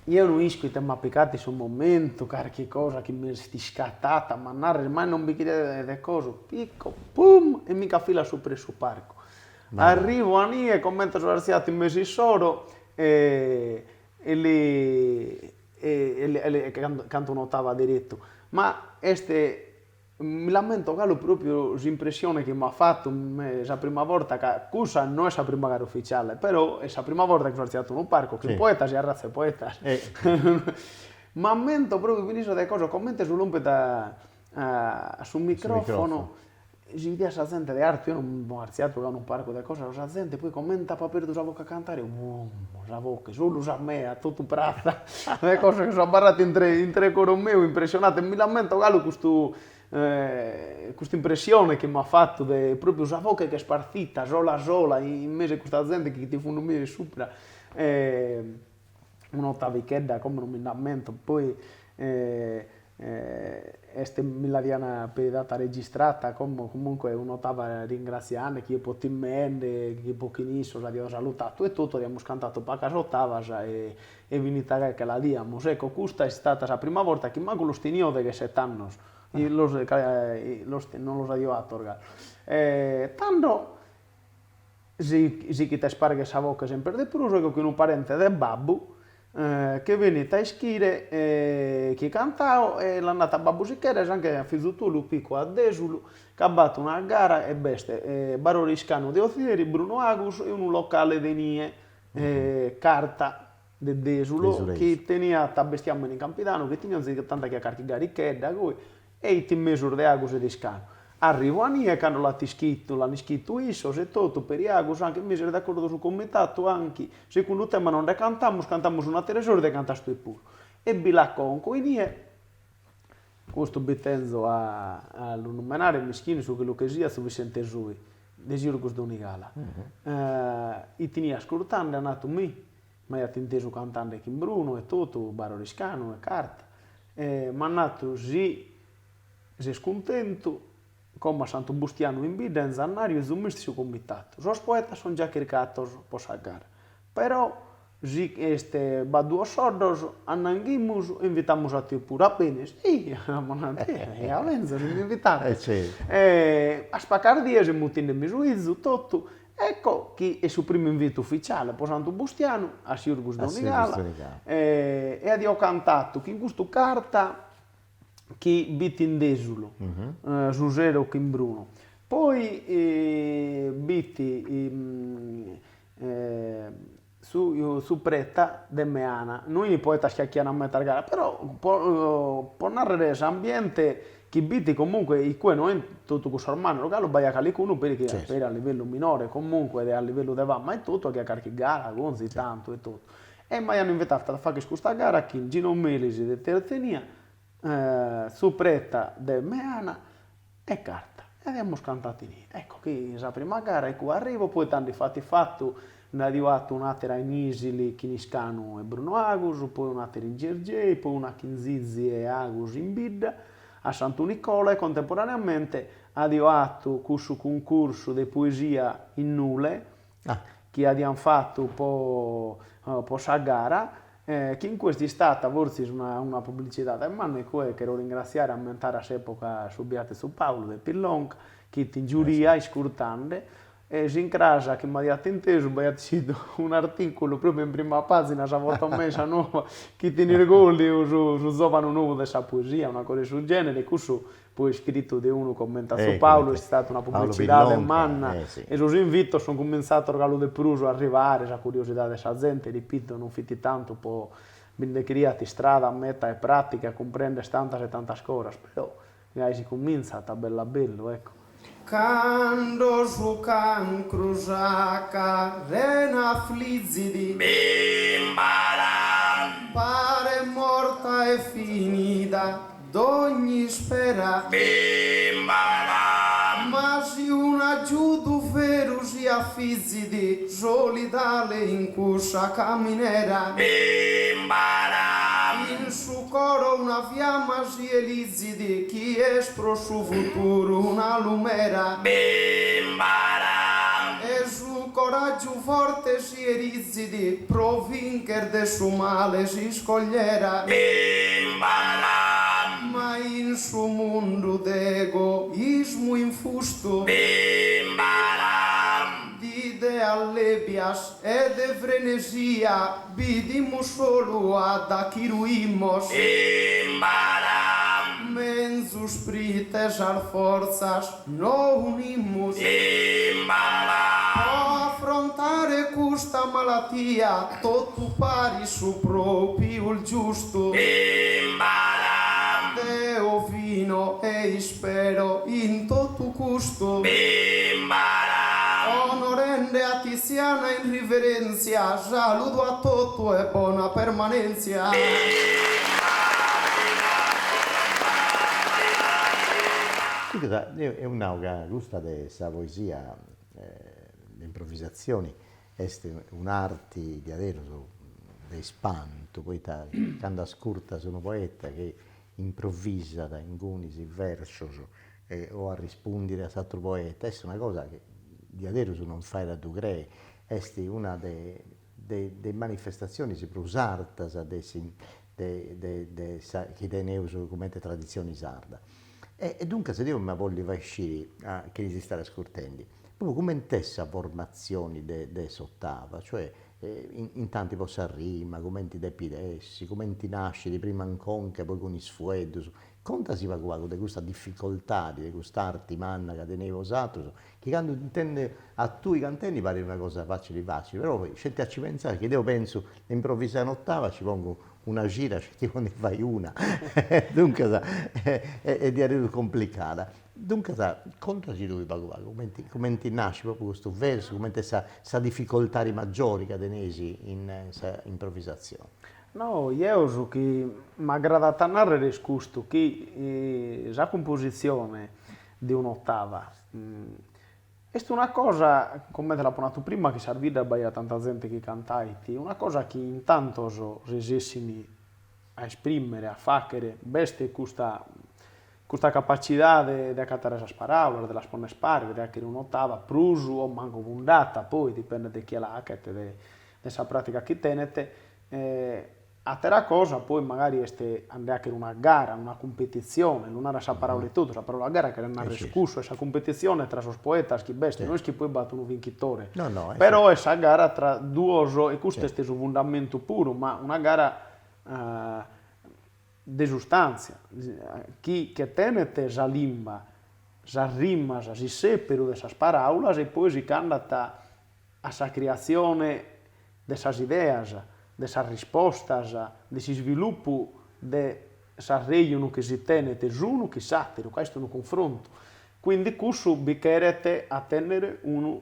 Eo no isco ite m'at picatu in su momentu, carchi cosa chi m'est iscatata, ma narrer mai non bi cheriat de cosu, picco, pum, e mi nch'afilo a supra 'e su parcu. Arrivo a nie, comente so artziatu in mesu issoro e e li e li canto un'otava deretu. Ma est, mi l'ammento galu propriu s'impressione chi m'at fatu me sa prima borta ca cussa no est sa prima gara ufficiale, però est sa prima borta chi so artziatu in unu parcu chin poetas e arratza 'e poetas. M'ammento propriu finis de cosa comente so lompidu a su microfono Si bidiat sa zente de artu, eo non so artziadu a unu parcu de cosas, sa zente poi comente apo apertu sa buca a cantare, bum, sa boche, solu sa mea, totu pratza, de cosa chi so abarradu intre intre coro meu impressionadu e mi l'ammento galu custu custa impressione chi m'at fatu de propriu sa boche ch'est partita sola sola in mesu 'e custa zente chi ti fun meda subra un'otavichedda, como non mi nd'ammento, poi Est mi l'adian peri data registrata, como comunque un'otava ringratziande chie po timende, chie po chin issos adiaus salutatu e totu, adiamus cantatu pagas otavas e e finita gai che l'adiamus. Ecco custa est istata sa prima borta chi mancu los tenio degheset'annos, los los non los adio atos galu. Tando si sichit a ispargher sa boche semper de prus, ecco chi unu parente de babbu che benit a ischire chi cantao e l'at natu a babbu si cheres anche a fizu tuo lu pico a Desulu ca b'at una gara e b'est Barore Iscanu de Othieri, Bruno Agus e unu locale de inie, Carta de Desulo, chi teniat bestiamene in Campidanu, chi teniat onzi tantu chi carchi garichedda goi E it in mesus de Agus e de Iscanu. Arrivo a nie cando l'at ischitu, l'an ischitu issos e totu, peri Agus anchi mi ses de acordu su comitatu anchi, segundu tema non nde cantamus, cantamus un'ateru esordiu e cantas tue puru. E bi l'aconco inie, custu bi tenzo a a lu numenare, mischinu su chelu che siat, su Vissente Sui, de Siurgus Donigala. It inie ascurtande, at natu, mi, m'aiat intesu cantande chin Bruno e totu, Barore Iscanu e Carta, E m'at natu si ses cuntentu, como a Santu Bustianu in bidda in Zannariu e zumisti su comitatu. Sos poetas son già chircatos po sa gara. Però si est b'at duos soddos, annanghimus e invitamus a tie puru. A benis? Ih, apo natu, ja benzo si m'invitades. E a pagas dies mutindemi su 'izu totu Ecco chi est su primu invitu ufficiale po Santu Bustianu a Siurgus Donigala e adio cantatu chin custu Carta chi b'it in Desulu su sero chin Bruno. Poi b'it su su preta de Meana, no 'ini poetas chi 'achian metas garas, però po po narrer s'ambiente chi b'it comunque icue no 'in totu cussos mannos, galu b'aiat calicunu peri chi peri a livellu minore, comunque de a livellu de fama e totu 'achiat carchi gara onzi tantu e totu. E m'aian invitadu a fagher custa gara chin Gino Melis de Tertenia, su preta de Meana e Carta. E aiamus cantatu inie. Ecco chi sa prima gara ecco arrivo, poi tando fatu fatu nd'aio 'atu un'atera in Isili chin Iscanu e Bruno Agus, poi un'atera in Gergei, poi una chin Zizi e Agus in bidda, a Santu Nicola e contemporaneamente adio 'atu cussu cuncursu de poesia in Nule, chi adian fatu po po sa gara, chi in cue est istata fortzis una una publicidade manna e cue chero ringraziare e ammentare a s'epoca su Biatu Tziu Paulu de Pillonca chi 'it in giuria iscurtande e s'incras chi m'adiat intesu b'aiat essidu un'articulu propriu in prima pagina sa foto mea in sa Nuova chi 'it in Irgoli su su zovanu nou de sa poesia una cosa 'e su genere e cussu Poi iscritu de unu comente a Tziu Paulu est istata una publicidade manna e sos invitos sun cumintzados galu de prus a arrivare, sa curiosidade 'e sa zente, ripito, non fit tantu po bi nde cheriat istrada, meta e pratica a cumprender tantas e tantas cosas, però gai si cumintzat a bellu a bellu, ecco. Cando su cancru sa carena aflizit. Bimbaran. Paret morta e finida dogni ispera. Bimbaran. Ma si un'agiudu veru si afizit solidale in cussa caminera. Bimbaran. In su coro una fiama si elizit chi est pro su futuru una lumera. Bimbaran. E su coraggiu forte si erizit pro vincher de su male s'iscogliera. Bimbaran. Ma in su mundu de egoismu infustu. Bimbaran. D'ideas lebias E de frenesia bidimus solu a da chi ruimos. Imbaram. Menzus prite sas fortzas no unimus. Imbaram. Po afrontare custa malatia totu paris su prou pius giustu. Imbaram. Deo fino e ispero in totu custu. Bimbaram. Onorende a Tiziana in riverèntzia, saludu a totu e bona permanèntzia. Duncas, deu eus nau ca custa de sa poesia de improvisatzioni est un'arti diaderus de ispantu, poita candu ascurtas unu poeta chi improvisat ingunis versus o arrispundit a s'aturu poeta, est una cosa chi diaderus non fait a ddu crei, est una de de is manifestatzionis prus artas de de de sa chi teneus cumenti traditzioni sarda. E duncas deu m'ia bolli fai sciri a chini si stat ascurtendi, propriu cument'est sa formatzioni de de s'otava, cioè intanti po sa rima, cumenti depit essi, cumenti nascit prima in conca e poi cun is fueddus, contasi pagu pagu de custa dificoltadi, de cust'arti manna ca teneis bosatrus, chi candu intendu a tui cantendi parit una cosa facili facili, però poi sceti a ci pentzai, chi deu pentzu de improvisai un'otava ci pongu una cida sceti po ndi fai una, duncas est diaderus complicada. Duncas, contasi tui pagu pagu, cumenti cumenti nascit propriu custu versu, cumenti est sa sa dificoltadi maggiori ca teneis in sa improvisatzioni. No, jeo su chi m'agradat a narrer est custu, chi sa cumpositzione de un'otava est una cosa, comente l'apo natu prima, chi in sas biddas b'aiat tanta zente chi cantait, una cosa chi in tantos resessin a esprimere, a faghere, b'est custa Custa capacidade de acatare sas paràulas, de las ponner pare, de 'achere un'otava prus o mancu fundata, poi dipendet de chie la 'achet, de de sa pràtica chi tenet, àtera cosa poi magari est a nde 'achere una gara, una cumpetitzione, lu narat sa paràula etotu, sa paràula gara cheret narrer cussu, est sa cumpetitzione tra sos poetas chi b'est, no est chi poi b'at unu binchitore, però est sa gara tra duos, e custu est su fundamentu puru, ma una gara de sustàntzia, chi che tenet sa limba. sas rimas, s'issèperu de sas paràulas e poi si ch'andat a sa criatzione de sas ideas, de sas rispostas, de s'isvilupu de s'arrejonu chi si tenet s'unu chin s'àteru, ca est unu cunfrontu. Quindi cussu bi cheret a tènnere unu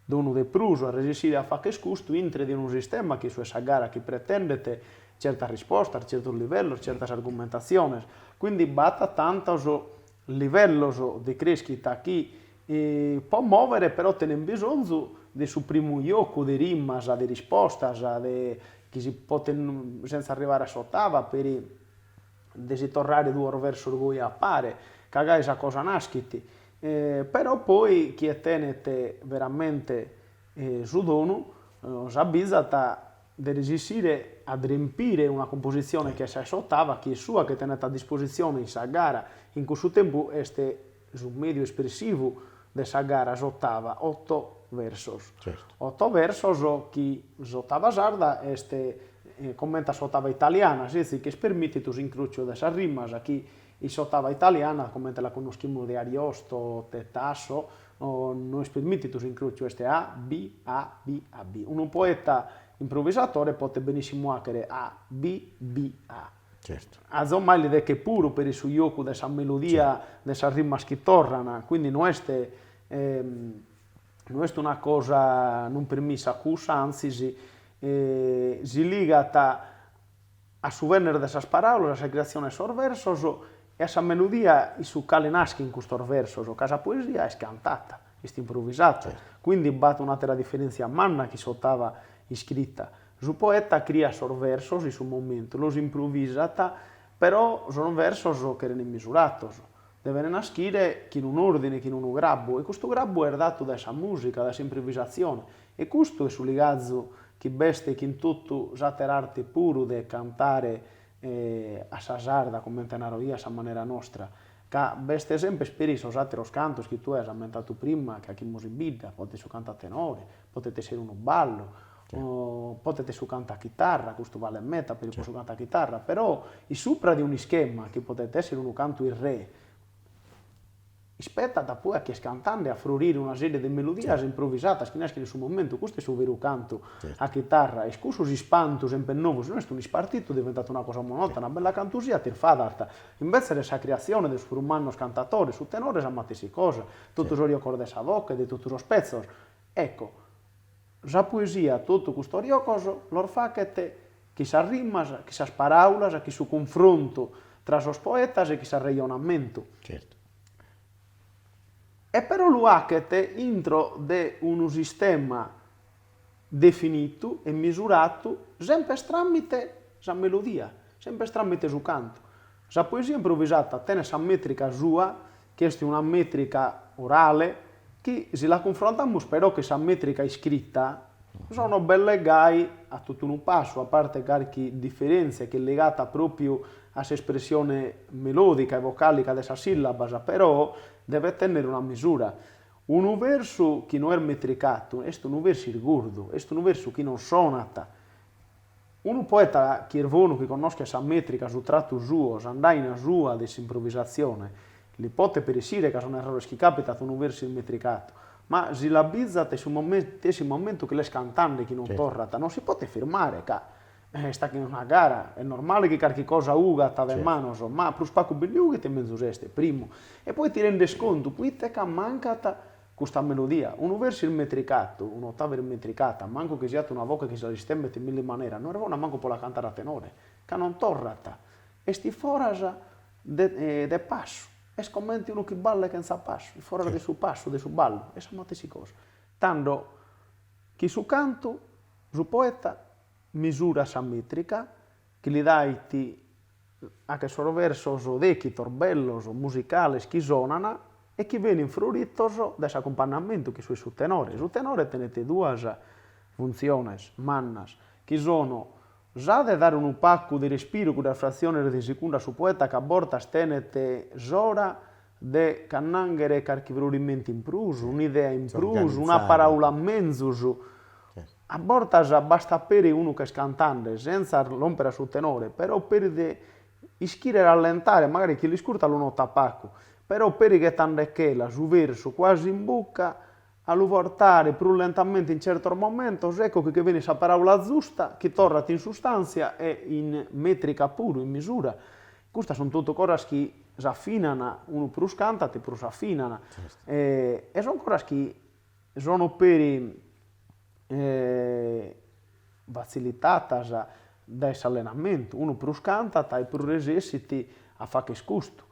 donu de prus, a resessire a fagher custu intre de unu sistema chi su 'e sa gara chi pretendet certas rispostas, certos livellos, certas argumentatziones. Quindi b'at tantos livellos de creschita chi po mòvere però tenent bisonzu de su primu jocu de rimas, de rispostas, de chi si poten, sentza arrivare a s'otava, peri de si torrare duos versos goi a pare, ca gai sa cosa naschit. Però poi chie tenet veramente su donu s'abizat de resissire a drempire una cumpositzione chi est sa 'e s'otava, chi est sua, chi tenet a dispositzione in sa gara, in cussu tempus est su mèdiu espressivu de sa gara, s'otava, oto versos. Oto versos chi s'otava sarda est comente a s'otava italiana, setzi chi est permìtidu s'incròciu de sas rimas, chi In s'otava italiana, comente la connoschimus de Ariosto de Tasso, no est permìtidu s'incròciu, est A B A B A B. Unu poeta improvisatore potet benissimu 'achere A B B A. Certu. Azomai li dechet puru peri su jocu de sa melodia de sas rimas chi torran, quindi no est no est una cosa non permissa cussa, antzis si ligat a su bènnere de sas paràulas, a sa creatzione 'e sos versos e a sa melodia in su cale naschin custos versos, ca sa poesia est cantata, est improvisata, quindi b'at un'àtera diferèntzia manna chi s'otava iscrita. Su poeta criat sos versos in su momentu, los improvisat, però sos versos cheren misuratos, deven naschire chin un'òrdine, chin unu grabbu, e custu grabbu est datu dae sa mùsica, dae s'improvisatzione, E custu est su ligazu chi b'est chin totu s'àtera arte puru de cantare a sa sarda, comente naro io, a sa manera nostra, ca b'est semper peri sos àteros cantos chi tue as ammentatu prima, chi 'achimus in bidda, podet su cantu a tenore, podet essere unu ballu, podet su cantu a chitarra, custu balet meta peri pro su cantu a chitarra, però in supra de un'ischema chi podet essere unu cantu in re, Ispetat poi a chie est cantende a frorire una serie de melodias improvisadas chi naschin in su momentu, custu est su veru cantu a chitarra, est cussu s'ispantu semper nou, si no est un'ispartitu diventat una cosa monotona, bella cantu siat t'isfadat, imbetzes est sa creatzione de sos prus mannos cantatores, su tenore sa matessi cosa, totu sos jocos de sa voche, de totu sos petzos, ecco, sa poesia totu custos jocos los faghet chi sas rimas, chi sas paràulas, chi su cunfrontu tra sos poetas e chi s'arrejonamentu. Certu. E però lu 'achet intro de unu sistema definitu e misuratu semper tràmite sa melodia, semper tràmite su cantu. Sa poesia improvisata tenet sa mètrica sua, chi est una mètrica orale, chi si la cunfrontamus però chin sa mètrica iscrita, sono belle gai a totu unu passu, a parte carchi diferèntzia chi est ligata pròpiu a s'espressione melòdica e vocàlica de sas sìllabas, però devet tènnere una misura. Unu versu chi no est metricatu est unu versu irgurdu, est unu versu chi non sonat. Unu poeta chi est bonu, chi connoschet sa mètrica, su tratu suo, s'andaina sua de s'improvisatzione, li potet peri essire ca son errores chi capitat unu versu ismetricatu, ma si l'abbizat in su matessi momentu chi l'est cantende chi non torrat, non si potet firmare ca est achende una gara, est normale chi carchi cosa 'ugat de manos, ma prus pagu bi nde 'ughet e menzus est, primu. E poi ti rendes contu proite ca mancat Custa melodia, unu versu ismetricatu, un'otava ismetricata, mancu chi siat una voche chi si la sistemet in milli maneras, no est bona mancu pro la cantare a tenore, ca non torrat, est foras de de passu, est comente unu chi ballet chentza passu, est foras de su passu de su ballu, est sa matessi cosa. Tando, chin su cantu, su poeta misurat sa metrica chi li dait 'achet sos versos dèchitos, bellos, musicales chi sonan e chi benin froritos dae s'acumpannamentu chi su 'e su tenore. Su tenore tenet duas funtziones mannas, chi sono sa de dare unu pacu de respiru, cuddas fratziones de segundu a su poeta ca a bortas tenet s'ora de ch'annànghere carchi frorimentu in prus, un'idea in prus, una paraula menzus. A bortas bastat peri unu ch'est cantende, sentza lòmpere a su tenore, però peri de ischire rallentare, magari chie l'iscurtat lu notat pagu. Però peri ghetandechela su versu quasi in bucca, a lu portare prus lentamente in certos momentos, ecco chi che benit sa paraula zusta chi torrat in sustantzia e in metrica puru, in misura. Custas sunt totu cosas chi s'afinan, unu prus cantat e prus s'afinan. E sunt cosas chi sono peri fatzilitadas dae s'allenamentu, unu prus cantat e prus resessit a fagher custu.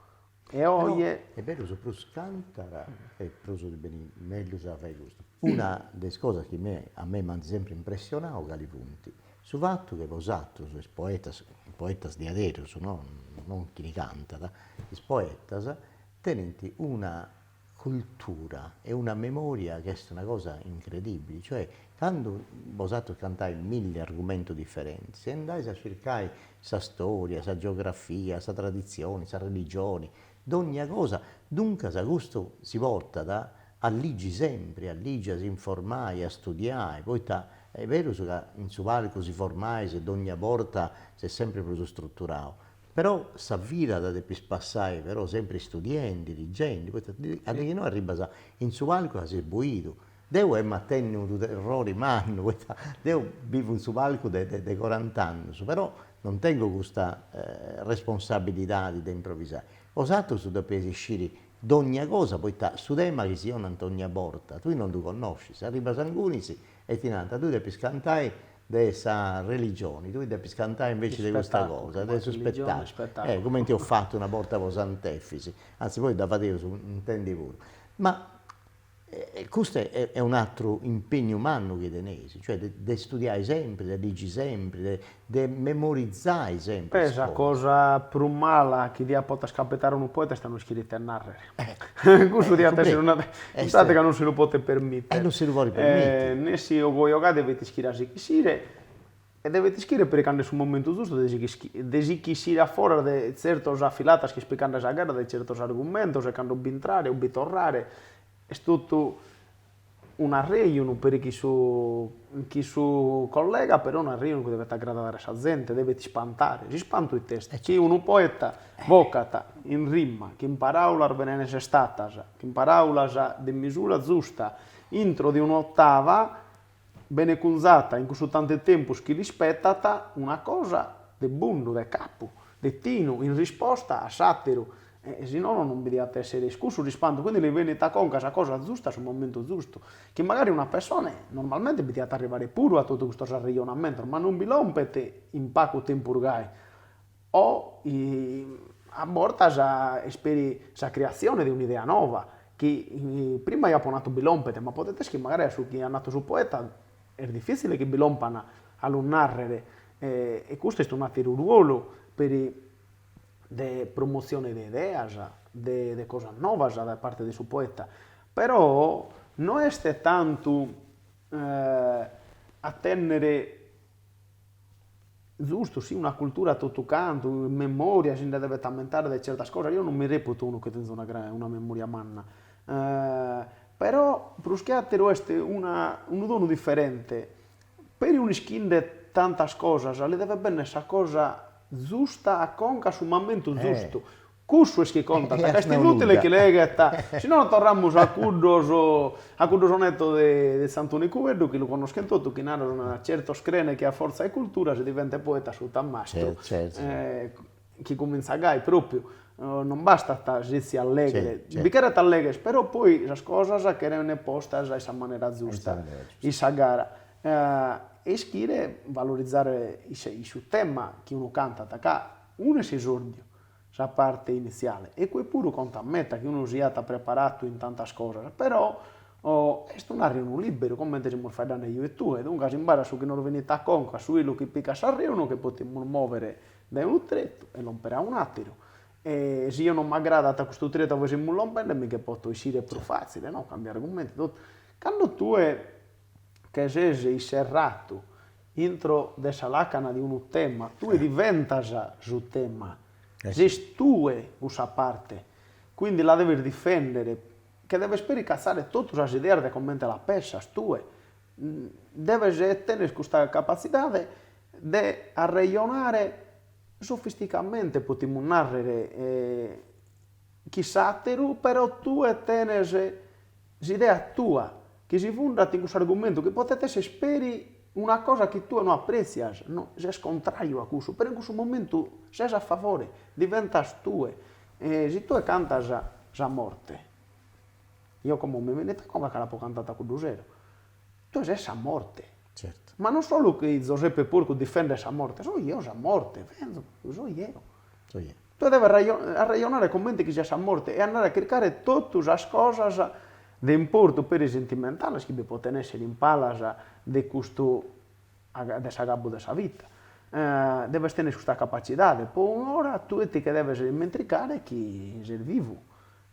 E oje. Est berus, prus cantat e prus ti benit mellus a fai custu. Una de is cosas chi a mei m'ant sempri impressionau cali funt? Su fatu chi bosatrus, is poetas, poetas diaderus, no non chini cantat, is poetas tenint una cultura e una memoria chi est una cosa incredibili, cioè candu bosatrus cantais milli argumentus diferentis e andais a circai sa storia, sa geografia, sa traditzioni, sa religioni, dogna cosa, duncas custu si portat a ligi sempri, a ligi, a s'informai, a studiai, poita est berus ca in su palcu si formais e dogna borta ses sempri prus struturau, Però sa vida dda depis passai però sempri studiendi, ligendi, poita a de chi no arribas in su palcu ca ses buidu. Deu emu a tenni unu terrori mannu, poita deu bivu in su palcu de de corant'annus, però non tengu custa responsabilidadi de improvisai. Bosatrus depeis sciri dogna cosa, poita su tema chi si 'onant dogna borta, tui non ddu connoscis, arribas ingunis e ti nant, tui depis cantai de sa religioni, tui depis cantai inveci de custa cosa, de su spettaculu, eh cumenti eus fatu una borta po Sant'Efisi, anzi poi dda fadeus intendi puru. Ma custu est un'aturu impegnu mannu chi teneis, cioè de studiai sempri, de ligi sempri, de memorizai sempri is cosas. Sa cosa prus mala chi diat poter capitare a unu poeta est a no ischire ite narrer. Cussu diat esser una, in pratica non si lu potet permitere. E non si lu podet permitere. Nessi 'ogoi 'ogai devet ischire a si ch'issire e devet ischire peri cando est su momentu giustu de si de si ch'issire a foras de tzertos afilatas chi est picande sa gara, de tzertos argumentos e cando b'intrare o bi torrare est totu Un'arrejonu peri chi su chi su collega però un'arrejonu chi devet agradare a sa zente, devet ispantare. S'ispantu it'est? Chi unu poeta bocat in rima, chin paraulas bene sestatas, chin paraulas de misura zusta, intro de un'otava bene cunzata in cussu tantu 'e tempus chi l'ispetat, una cosa de bundu, de capu, de tinu, in risposta a s'ateru E si nono non bi diat èssere cussu s'ispantu, quindi li benit a conca sa cosa zusta a su momentu zustu, chi magari una pessone normalmente bi diat arrivare puru a totu custos arrejonamentos, ma non bi lompet in pagu tempus gai, o a bortas est peri sa criatzione de un'idea nova, chi prima apo natu bi lompet, ma podet esser chi magari a su chi at natu su poeta est difitzile chi bi lompan a lu narrere, e custu est un'ateru ruolu peri de promotzione de ideas, de de cosas novas dae parte de su poeta, però no est tantu a tènnere giustu, si una cultura totu cantu, memoria, si nde devet ammentare de certas cosas, eo non mi reputo unu chi tenzo una una memoria manna, però prus che atteru est una unu donu diferente Peri unu ischinde tantas cosas, li devet benner sa cosa zusta a conca a su mamentu zustu. Cussu est chi contat, ca est inutile chi leghet, si nono torramus a cuddos a cuddu sonetto de Tzantoni Cubeddu chi lu connoschen totu, chi narat certos crene chi a fortza 'e cultura si diventet poeta sutta mastru, chi cumintzat gai propriu, non bastat setzi a leghere, bi cheret a legher, però poi sas cosas cheren postas in sa manera zusta, in sa gara, e ischire valorizare su tema chi unu cantat, ca unu est s'esordiu, sa parte iniziale, e cue puru contat meta chi unu siat preparatu in tantas cosas, però est un'arrejonu liberu, comente semus faeddende io e tue, duncas in base a su chi nos benit a conca, a su 'ilu chi picat s'arrejonu che potimus mòvere dae unu tretu e lòmpere a un'àteru. E si eo non m'agradat custu tretu a ue semus lompende mi che poto essire prus fàtzile, no, cambiare argumentu, totu. Cando tue che ses isserratu intro de sa làcana de unu tema, tue diventas su tema, ses tue cussa parte, quindi la deves difendere, che deves peri catzare totu sas ideas de comente la pessas tue, deves tenner custa capatzidade de arrejonare sofisticamente, potimus narrer. chi s'àteru, però tue tenes s'idea tua, chi si fundat in cussu argumentu, chi potet esser peri una cosa chi tue no aprètzias, no, ses contràriu a cussu, però in cussu momentu ses a favore, diventas tue. E si tue cantas sa morte, eo como mi benit a conca ca l'apo cantada cuddu sero, tue ses sa morte. Certu. Ma non solu chi Zoseppe Porcu difendet sa morte, so jeo sa morte, so jeo. So jeo. Tue deves arrejonare comente chi siat sa morte e andare a chircare totu sas cosas de importu peri sentimentales chi bi poten essere in palas de custu de s'agabbu de sa vita. Deves tenner custa capacidade, po un'ora tue ti che deves ismentricare chi ses vivu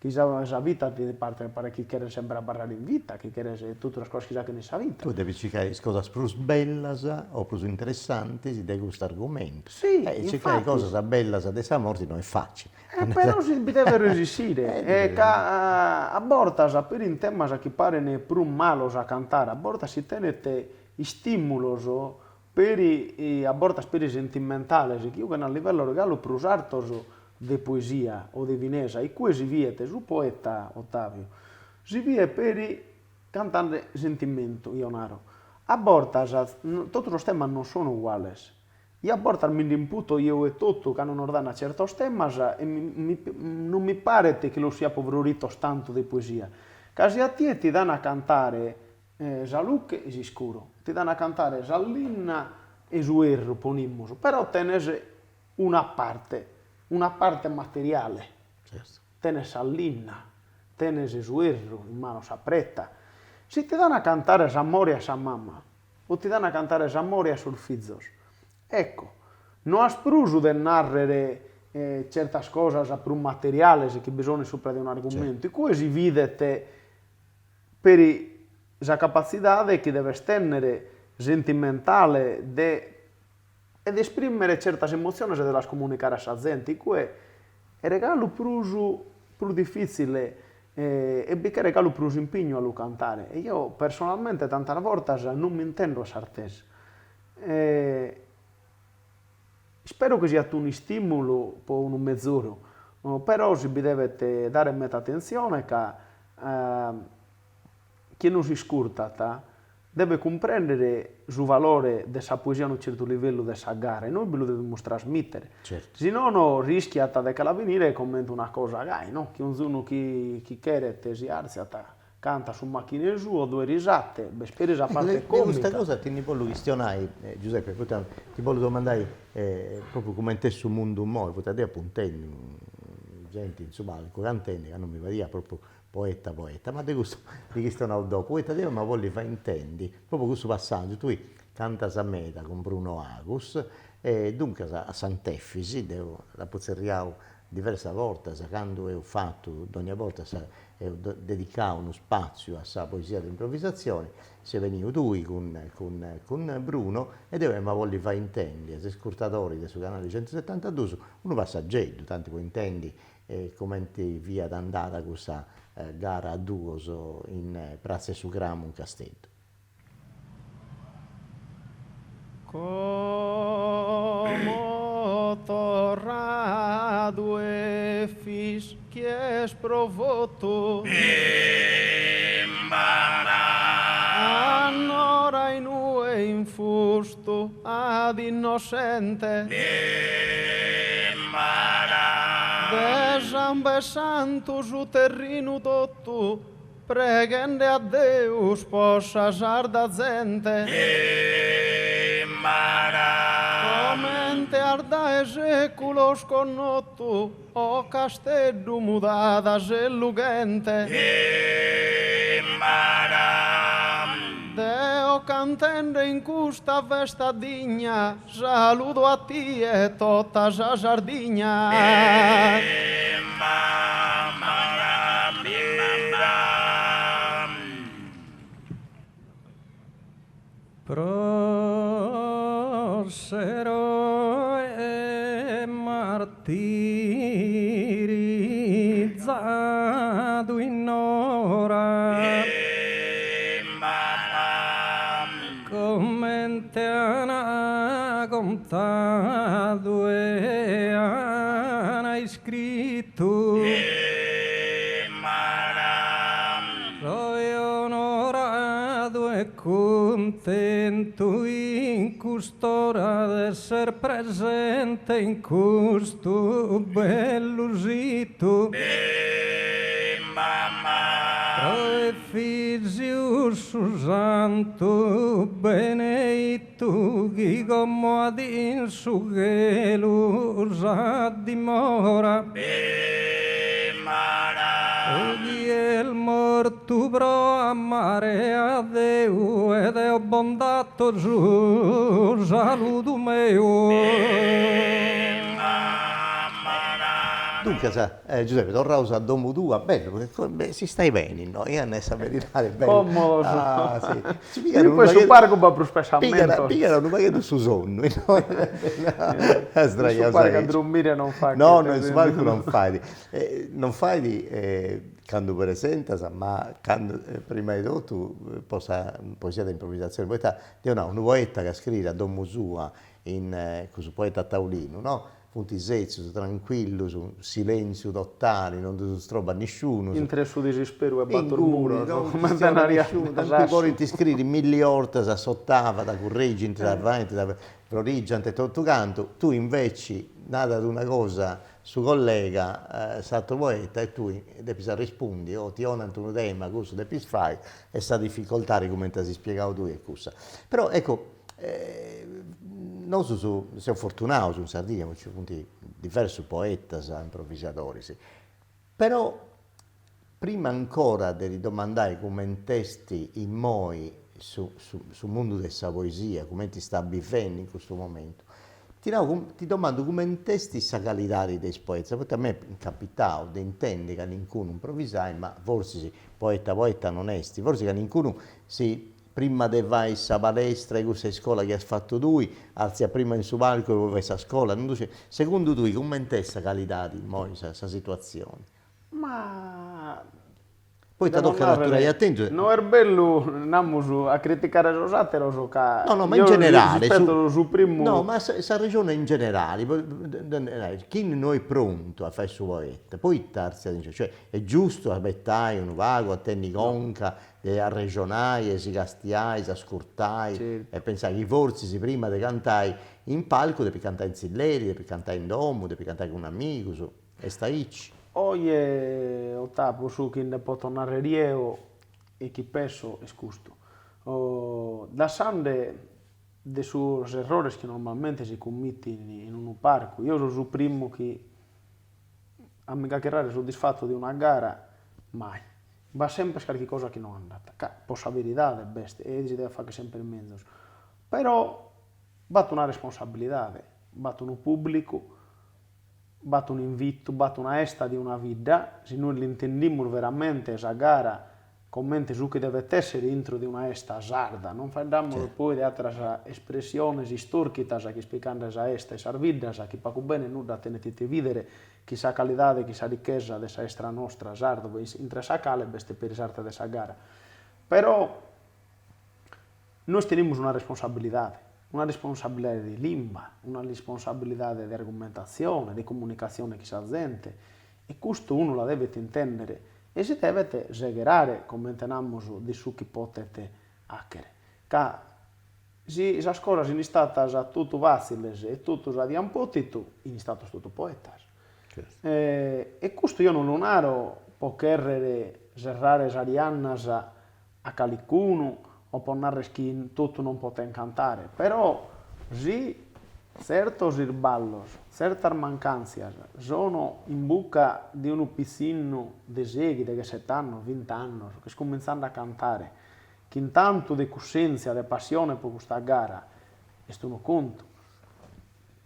Chi sa sa vita ti parte paret chi cheres sempre abarrare in vita, chi cheres totu sas cosas chi si faghen in sa vita. Tue devis circai is cosas prus bellas o prus interessantis de custu argumentu. Si, infati. E circai cosas bellas de sa morti no est facili. Però si bi devet resissire, e ca a bortas peri in temas chi paren prus malos a cantare, a bortas si tenet istimulos peri a bortas peri sentimentales chi jughen a livellos galu prus artos de poesia o de finesa, in cue si biet su poeta Ottavio, si biet peri cantende sentimentu, eo naro. A bortas totu sos temas non sun uguales, eo a bortas mi nd'imputo eo etotu cando nos dan certos temas e mi non mi paret chi los siapo froritos tantu de poesia, ca si a tie ti dan a cantare Sa luche e s'iscuru. Ti dan a cantare sa linna e su 'erru, ponimus, però tenes una parte, una parte materiale. Certu. Tenes sa linna, tenes su 'erru in manu, sa preta. Si ti dan a cantare s'amore a sa mama o ti dan a cantare s'amore a sos fizos, ecco, no as prus de narrere certas cosas prus materiales chi bi sun supra de un'argumentu, in cue si bidet Peri sa capatzidade chi deves tènnere sentimentale de e de esprimere certas emotziones e de las comunicare a sa zente, in cue est galu prus prus difitzile e bi cheret galu prus impignu a lu cantare e jeo personalmente tantas bortas non m'intendo a s'artesa. Ispero chi siat unu istimulu po unu mezoru, però si bi devet dare meta atentzione ca chie nos iscurtat devet cumprèndere su valore de sa poesia a unu certu livellu de sa gara e nois bi lu devimus trasmìtere, si nono rischiat de che la finire comente una cosa gai, no, chi onzunu chi chi cheret si àrtziat Cantat su machine suo, due risate, b'est peri sa parte De còmica. custa cosa ti ndi bollu chistionai, Giuseppe, poita ti bollu domandai propriu cumenti est su mundu immoi, poita deu apu intendiu genti in su palcu cantendi ca non mi pariat propriu poeta poeta, ma de custu ndi chistionaus dopu, poita deu ia bolli fai intendi propriu cussu passaggiu, tui cantas meda cun Bruno Agus e duncas a Sant'Efisi, deu l'apu tzerriau diversas bortas, candu eus fatu dogna borta sa eus dedicau unu spatziu a sa poesia de improvisatzioni, ses beniu tui cun cun cun Bruno e deu emu a bolli fai intendi a is ascurtadoris de su canali centusetantadus unu passageddu, tanti po intendi cumenti fiat andada cussa gara a duos in Pratza 'e su Cramu in Casteddu. Como torradu Efis chi est pro votu A Nora inue infustu at innossente De samben santu su terrinu totu Preghende a Deus po sa sarda zente. Comente as dae seculos connotu, o Casteddu mudada ses lughente. Deo cantende in custa festa digna, saludo a tie e tota sa Sardigna. Pro s'eroe martirizadu in Nora. Comente ana contadu e ana iscritu. cuntentu in cust'ora d'esser presente in custu bellu situ. Pro Efisiu su santu beneitu chi como at in su chelu sa dimora. O chi est mortu pro amare a Deu e deo bos nd'ato su saludu meu. Duncas, Giuseppe, torraus a domu tua, bellu, si stait beni innoi, a nai sa beridadi, bellu. Còmodos. Ah, sì. Si pigat unu pagheddu. Su parcu b'at prus pensamentos. Pigat unu pagheddu su sonnu innoi. In su parcu a drommire non faghet. No, no, in su parcu non fait. Non fait candu presentas, ma candu, prima 'e totu, po sa poesia de improvisatzioni, poita deu nau, unu poeta ca scriit a domu sua in cussu poeta a taulinu, no Funt sètzius, trancuillus, silèntziu totali, non ddus strobat nisciunus. Intre su disisperu e bator muros, comente nariat Sassu. Podint scriri milli 'ortas s'otava, dda curregint, dda faint, dda frorigiant e totu cantu, tui inveci narat una cosa su collega, s'atru poeta, e tui depis arrespundi, o ti 'onant unu tema, cussu depis fai, e sa dificoltadi, cumenti as ispiegau tui, est cussa. Però eccu Nosu seus fortunaus in Sardigna poita nci funt diversus poetas improvisadoris, però prima ancora de ti domandai cument'est immoi su su mundu de sa poesia, cumenti stat bivendi in custu momentu, ti nau ti domandu cument'est sa calidadi de is poetas, poita a mei est capitau de intendi calincunu improvisai, ma forsis poeta poeta non est, forsis calincunu si Prima de fai sa palestra e cussa iscola chi as fatu tui, artziat prima in su palcu e poi fait sa scola, non ddu sciu. Segundu tui cument'est sa calidadi immoi, sa situatzioni? Ma Poita tocat a aturai atentu. No est bellu, namus, a criticare sos ateros ca No, no, ma in generale. Su, su primu. No, ma s'arrexonu in generali, chini no est prontu a fai su poeta, poita artziat in su, cioè est giustu abetai unu pagu a tenni conca de arrexonai e si castiai, s'ascurtai e pensai chi fortzis prima de cantai in palcu depit cantai in tzilleri, depit cantai in domu, depit cantai cun amigus, est aici. Oje, Ottà, po su chi nde poto narrer jeo e chi pesso est custu, dassande de sos errores chi normalmente si cummitin in unu parcu, jeo so su primu chi a mi nch'achirrare soddisfatu de una gara, mai. B'at semper carchi cosa chi no andat, ca po sa beridade b'est e si devet fagher semper menzus. Però b'at una responsabilidade, b'at unu pùblicu, b'at un'invitu, b'at una 'esta de una bidda, si nois l'intendimus veramente sa gara comente su chi devet èssere intro de una 'esta sarda, non faeddamus poi de àteras espressiones istòrchitas chi est picande sa 'esta 'e sas biddas, chi pagu bene nudda tenet ite bìdere chi sa calidade, chi sa richesa de sa 'estra nostra sarda, intre sa cale b'est peri s'arte de sa gara. Però nois tenimus una responsabilidade, una responsabilidade de limba, una responsabilidade de argumentatzione, de comunicatzione chin sa zente, e custu unu la devet intèndere e si devet segherare, comente namus, de su chi potet 'achere. Ca Si sas cosas in istatas totu fàtziles e totus adian pòtitu, in istatos totu poetas. E custu eo non lu naro po chèrrere serrare sas jannas a calicunu o po narrer chi totu non poten cantare, però si tzertos irballos, tzertas mancàntzias sono in buca de unu pitzinnu de seghi, degheset'annos, vint'annos, chi est cumintzande a cantare, Chin tantu de cussèntzia, de passione pro custa gara, est unu contu.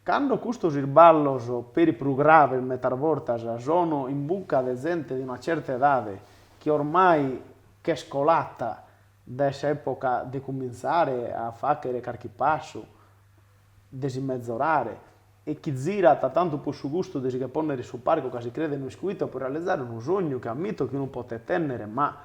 Cando custos irballos, peri prus graves metas bortas, sono in buca de zente de una certa edade chi ormai ch'est colata dae s'època de cumintzare a fàghere carchi passu, de si mezorare, e chi zirat tantu pro su gustu de si che pònnere in su parcu ca si credet unu iscuitu pro realizare unu sognu chi ammito chi unu potet tènnere ma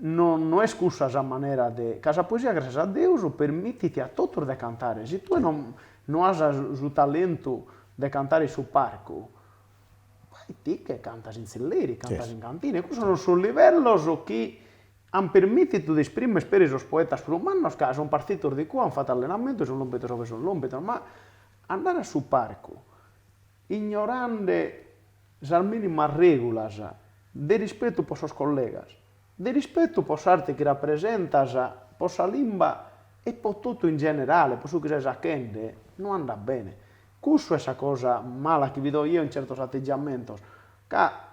no no est cussa sa manera de ca sa poesia gràssias a Deus permitit a totus de cantare si tue no no as su talentu de cantare in su parcu bae ti che cantas in tzilleri cantas in cantina e cussos sun sos livellos chi. An permìtidu de esprimer peri sos poetas prus mannos ca son partidos de cue, an fatu allenamentu e sun lòmpidos a ue sun lòmpidos, ma andare a su parcu ignorande sas mìnimas règulas de rispetu po sos collegas, de rispetu po s'arte chi rapresentas, po sa limba e po totu in generale, po su chi ses achende, no andat bene. Cussu est sa cosa mala chi bido jeo in certos ategiamentos, ca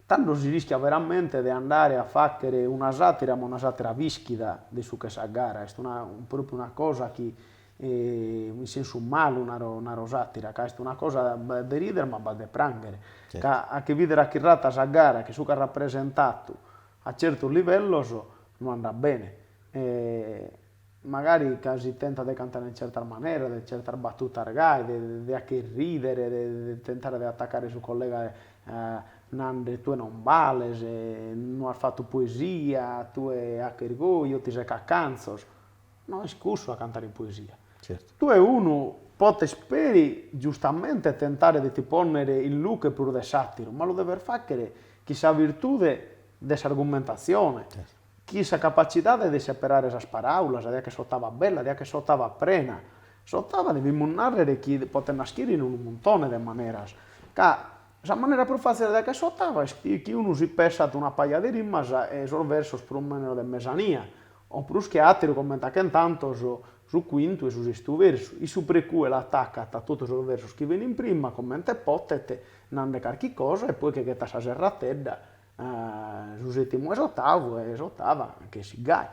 tando si rischiat veramente de andare a fàghere una sàtira, ma una sàtira pischida de su ch'est sa gara, est una pròpiu una cosa chi in sensu malu naro naro sàtira, ca est una cosa b'at de rìdere ma b'at de prànghere, ca a che bìdere achirrata sa gara che su ch'at rapresentatu a certos livellos no andat bene Magari ca si tentat de cantare in certas maneras, de certas batutas gai, de de acher ridere, de de tentare de atacare su collega nande tue non bales, no as fatu poesia, tue acher goi o ti seco a cantzos. No est cussu a cantare in poesia. Tue unu potes peri giustamente tentare de ti ponnere in luche prus de s'atteru, ma lu deves fachere chin sa virtude de s'argumentatzione, Chin sa capacidade de seperare sas paràulas, de acher s'otava bella, de acher s'otava prena. S'otava devimus nàrrere chi potet naschire in unu muntone de maneras, ca sa manera prus fàtzile de acher s'otava est chi unu si pessat una paja de rimas e sos versos prus o menos de mesania, o prus che àteru comente achen tantos su cuintu e su sestu versu. Issu pro cue l'atacat totu sos versos chi benin prima, comente potet, nande carchi cosa e poi che ghetat sa serratedda Su sètimu e s'otavu e s'otava nch'essit gai.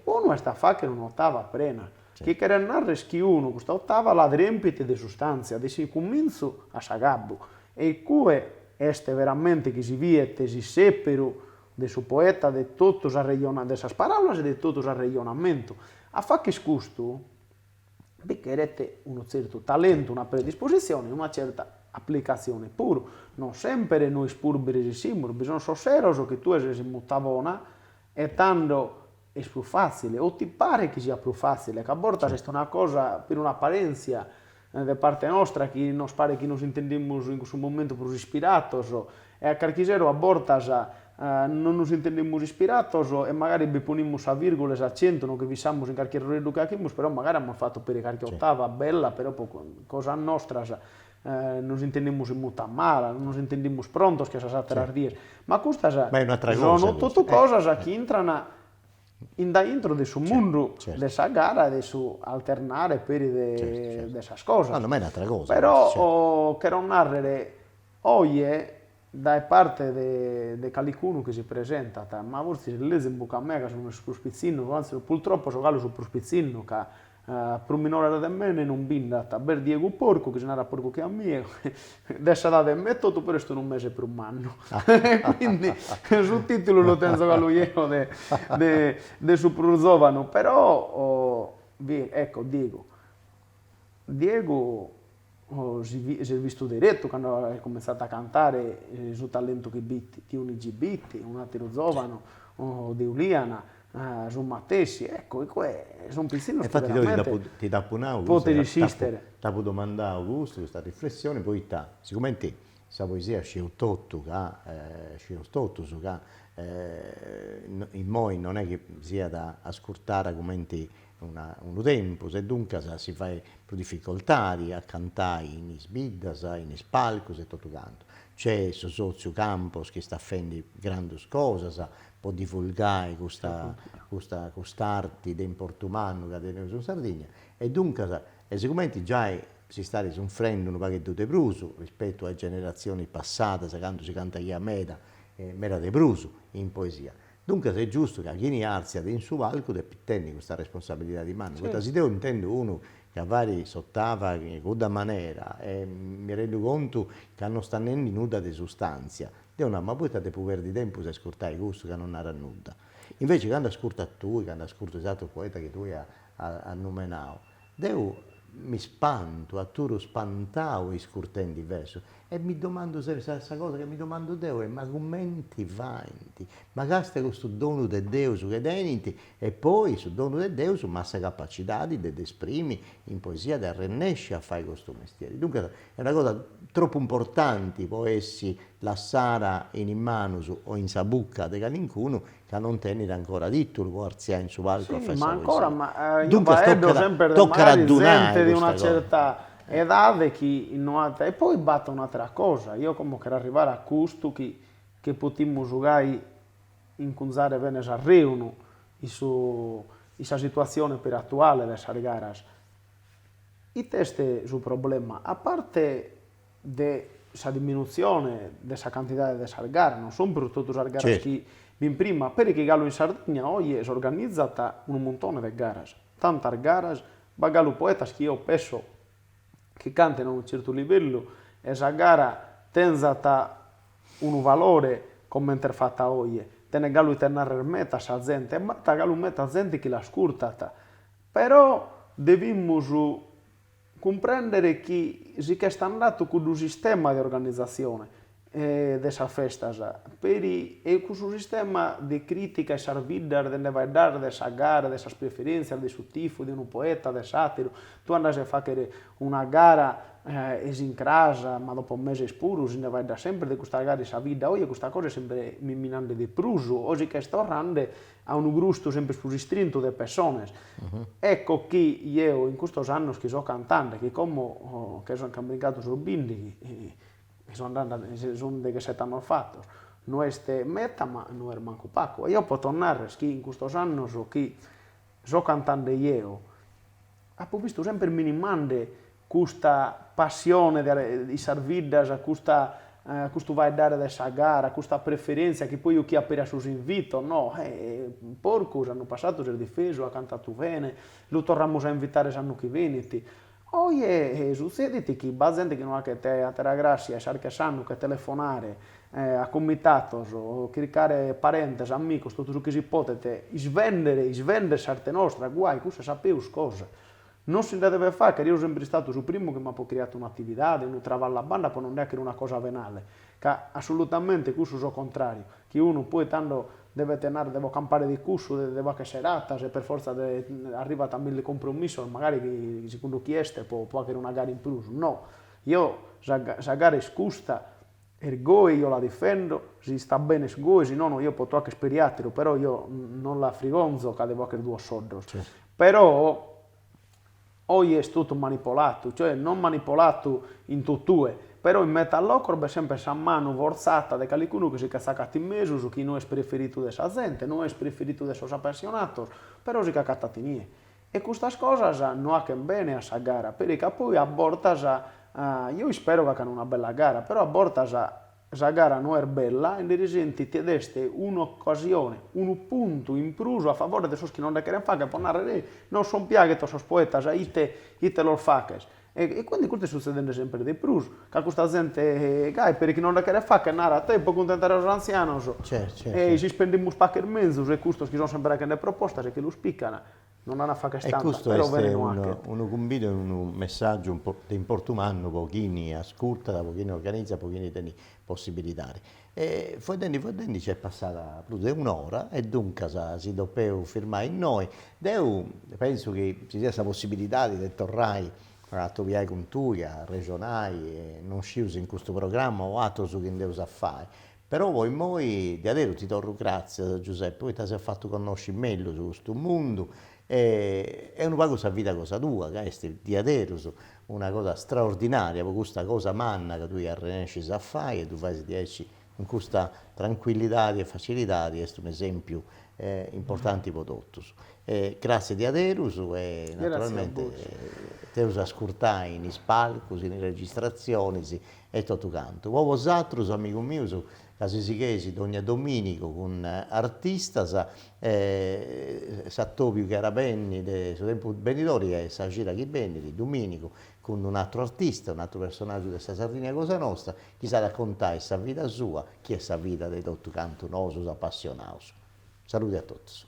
Unu est a fàghere un'otava prena, chi cheret narrer chi unu custa otava la trempit de sustàntzia, de su cumintzu a s'agabbu. E cue est veramente chi si biet s'issèperu de su poeta de totu s'arrejona de sas paràulas e de totu s'arrejonamentu. A fagher custu bi cheret unu tzertu talentu, una predispositzione e una tzerta aplicatzione puru. Non semper nois puru bi resissimus, bi sunt sos seros chi tue ses in muta bona e tando est prus fàtzile, o ti paret chi siat prus fàtzile, ca a bortas est una cosa puru un'aparèntzia de parte nostra chi nos paret chi nos intendimus in cussu momentu prus ispirados e a carchi sero a bortas non nos intendimus ispirados e magari bi ponimus sa virgola e s'acentu, no che fissamus in carchi erroreddu chi achimus, però magari amus fatu peri carchi otava bella, però po cosas nostras nos intendimus in muta mala, non nos intendimus prontos che sas ateras dies, ma custas sono totu cosas chi intran in dae intro de su mundu de sa gara e de su alternare peri de sas cosas. Però chero narrere Oje, dae parte de de calicunu chi si presentat, ma fortzis lezo in buca mea ca so su prus pitzinnu, antzis purtroppo so galu su prus pitzinnu ca prus minores de mene non bi nd'at, b'est Diegu Porcu chi si narat Porcu che a mie, de s'edade mea etotu però est unu mese prus mannu, quindi su titulu lu tenzo galu jeo de de de su prus zovanu, però ecco Diegu, Diegu si est bistu deretu cando at cumintzadu a cantare su talentu chi b'it, Dionigi b'it, un'ateru zovanu de Uliana, su matessi, ecco, cue sun pitzinnos chi veramente ti dd'apu nau poden insistere. T'apu domandau custu, custa riflessioni, poita sigumenti sa poesia scieus totu ca, scieus totus ca immoi non est chi siat ascurtada cumenti una unu tempus e duncas si fait prus dificoltadi a cantai in is biddas, in is palcus e totu cantu. Nc'est su sotziu Campos chi stat fendi grandus cosas po divulgai custa custa cust'arti de importu mannu ca teneus in Sardigna e duncas e sigumenti giai si stat sunfrendi unu pagheddu de prus rispetu a is generatzionis passadas candu si cantaiat meda meda de prus in poesia Duncas est giustu ca chini artziat in su palcu depit tenni custa responsabilidadi manna, poita si deu intendu unu ca fait s'otava in cudda manera e mi rendu contu ca non stat nendi nudda de sustantzia, deu nau, ma poita depu perdi tempus a ascurtai custu ca non narat nudda. Inveci candu ascurtu a tui, candu ascurtu is aterus poetas chi tui as numenau, Deu mi spantu, aturu spantau iscurtendi versus e mi domandu sempri, sa sa cosa chi mi domandu deu est ma cumenti faint, ma casta custu donu de Deus chi tenint e poi su donu de Deus ma sa capacidadi de dd'esprimi in poesia de arrennesci a fai custu mestieri. Duncas est una cosa tropu importanti po essi. lassada in is manus o in sa bucca de calincunu ca non tenit ancora titulu po artziai in su palcu a Sì, fai ma sa ancora, poesia. ma io Duncas faeddo tocat semper de tocat a magari ddu nai zente de custa una cosa. certa edade chi no at, e poi b'at un'atera cosa, io como chero arrivare a custu chi che potimus gai incunzare bene s'arrejonu in su in sa situatzione peri atuale de sas garas. Ite est su problema? A parte de sa diminutzione de sa cantidade de sas garas, non sunt prus totu sas garas chi b'in prima, peri chi galu in Sardigna oje s'organizat unu muntone de garas, tantas garas, b'at galu poetas chi eo pesso chi canten a unu certu livellu e sa gara tenzat unu valore comente est fata oje, tenet galu ite narrer meta a sa zente e b'at galu meta zente chi l'ascurtat, però devimus cumprendere chi si ch'est andatu cuddu sistema de organizatzione de sas festas, peri e cussu sistema de critica 'e sas biddas, de nde faeddare de sa gara, de sas preferentzias, de su tifu de unu poeta, de s'ateru, tue andas a faghere una gara e s'incras, ma dopo meses puru, si nde faeddat sempre de custa gara in sa bidda, oje custa cosa est sempre miminande de prus, o si ch'est torrande a unu grustu sempre prus istrintu de pessones. Ecco chi jeo in custos annos chi so cantande, chi como che so ch'an brincadu sos bindighi, chi so andende, sun deghessete annos fatos, no est meta ma no est mancu pagu. E eo poto narrer chi in custos annos chi so cantande jeo, apo bistu sempre minimande custa passione de in sas biddas, custa custu faeddare de sa gara, custa preferentzia chi poi juchiat peri a sos invitos, no, Porcu s'annu passadu s'est difesu, at cantadu bene, lu torramus a invitare s'annu chi benit. Oje sutzedit chi b'at zente chi no achet atera grassia 'e s'arca 'e s'annu che telefonare a comitados, chircare parentes, amicos, totu su chi si podet, isvendere, isvendere s'arte nostra, guai, cussa est sa peus cosa. Non si nde devet fàghere, eo sempre istadu su primu chi m'apo criatu un'atividade, unu traballu a banda po non nde 'achere una cosa venale, ca assolutamente cussu so contrariu, chi unu poi tando devet narrer devo campare de cussu, devo 'achere seratas e per fortza de arrivat a milli compromissos magari chi segundu chi est po po 'achere una gara in prus, no, eo sa sa gara est custa, est goi, eo la difendo, si istat bene est goi, si nono eo poto 'achere peri ateru, però eo non la frigonzo ca devo 'achere duos soddos Però oje est totu manipolatu, cioè non manipolatu in totue, però in meta locos b'est sempre sa manu fortzata de calicunu chi si che tzacat in mesus, chi no est preferitu de sa zente, no est preferitu de sos appassionatos, però si ch'acatat inie. E custas cosas no 'achen bene a sa gara, peri ca poi a bortas, eo ispero chi 'acan una bella gara, però a bortas Sa gara no est bella e nde risentit ed est un'ocasione, unu puntu in prus a favore de sos chi non nde cherent fagher po narrer ei, non son piaghidos sos poetas, ite ite los faghes? E quindi custu est sutzedende semper de prus, ca custa zente gai, peri chi non nde cheret fagher, narat, ei po cuntentare sos antzianos, ei si ispendimus pagu est menzus e custos chi son semper 'achende propostas e che los pican Non nd'an a fagher E tanta, custu però est bene no unu 'achet. unu cumbidu e unu messàgiu de importu mannu po chini ascurtat, po chini organizat, po chini tenit possibilidadi. E fueddendi fueddendi nc'est passada prus de un'ora e duncas si depeus firmai innoi. Deu pensu chi ci siat sa possibilidadi de torrai a atobiai cun tui, a arrexonai, e non sciu si in custu programma o aterus chi nd'eus a fai Però po immoi diaderus ti torru gràtzias Giuseppe, poita s'est fatu connosci mellus custu mundu e e unu pagu sa vida cosa tua, ca est diaderus una cosa straordinaria po custa cosa manna ca tui arrenescis a fai e ddu fais diaici cun custa trancuillidadi e facilidadi, est un'esempiu importanti po totus. Gràtzias diaderus e naturalmente t'eus a ascurtai in is palcus, in is registratzionis E totu cantu. Po bosatrus, amigus mius, ca si sigheis dogna dominigu cun artistas, s'atobiu chi at a benni de su tempus benidori est sa cida chi benit, dominigu, cun un'atru artista, un'atru personaggiu de sa Sardigna cosa nosta, chi s'at a contai sa vida sua, chi est sa vida de totu cantu nosus apassionaus. Saludi a totus.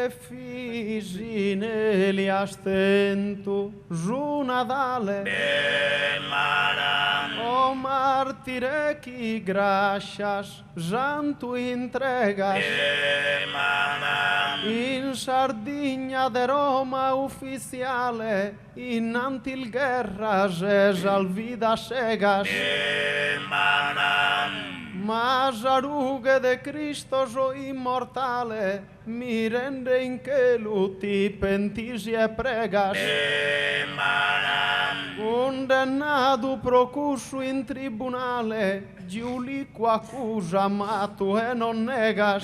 Efisineli as tentu su Nadale. O martire chi grascias santu intregas. In Sardigna de Roma ufitziale innantis gherras e sas vidas segas. Ma sa rughe de Cristos immortale mirende in chelu ti pentisi e pregas. Cundennadu pro cussu in tribunale Giulicu acusa ma tue non negas.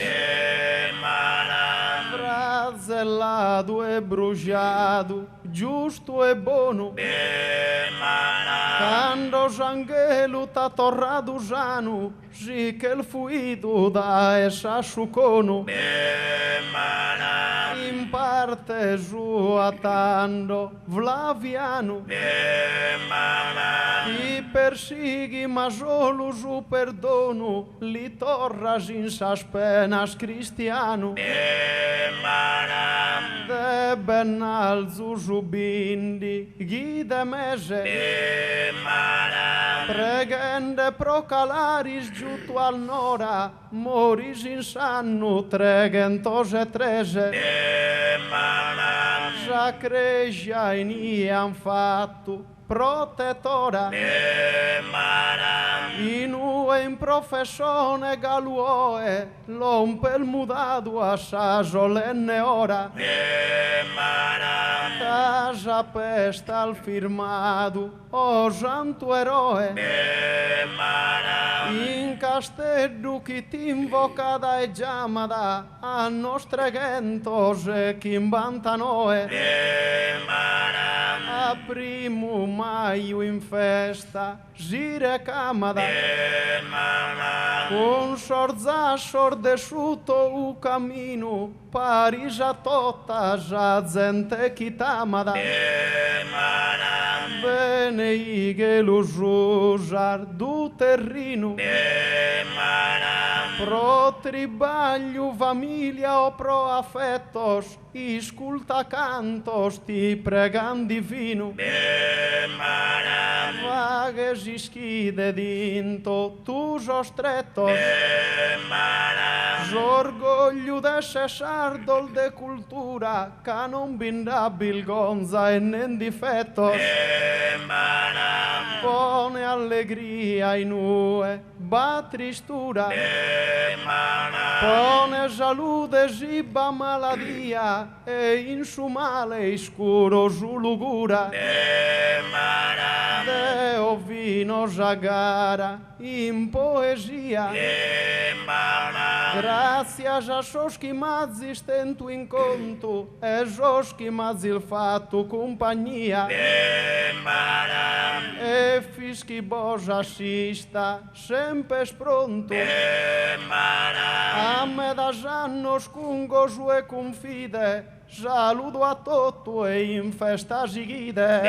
Frazelladu e brujadu, giustu e bonu. Cando s'anghelu t'at torradu sanu, si ch'est fuidu dae s'assuconu. In parte sua tando Flavianu. Ti persighit ma solu su perdonu li torras in sas penas cristianu. De bennalzu su bindighi de mese. Preghende pro Calaris giutu as Nora Moris in s'annu treghentosetrese. Sa creja inie an fatu protetora. Inue in professone galu oe lompes mudadu a sa solenne ora. Ca sa pesta as firmadu O santu eroe. In Casteddu chi t'invocat e giamat annos treghentosechimbantanoe. A primu maju in festa si recamat. Cun sos zassos de su tou caminu Paris a tota sa zente chi t'amat. Beneighelu su sardu terrinu. Pro tribagliu, familia o pro afetos, isculta cantos ti pregan divinu. Faghe s'ischide in totu sos tretos. S'orgogliu d'esser sardos de cultura ca non bi nd'at birgonza e nen difetos. Pone allegria inue b'at tristura. Pone salude si b'at maladia E in su male iscurosu lugura. Deo fino sa gara in poesia. Gràtzias a sos chi m'azis tentu in contu e sos chi m'azis fatu cumpagnia. Efis chi bos assista Sempes prontu. A medas annos cun gosu e cun fide, saludo a totu e in festa sighide.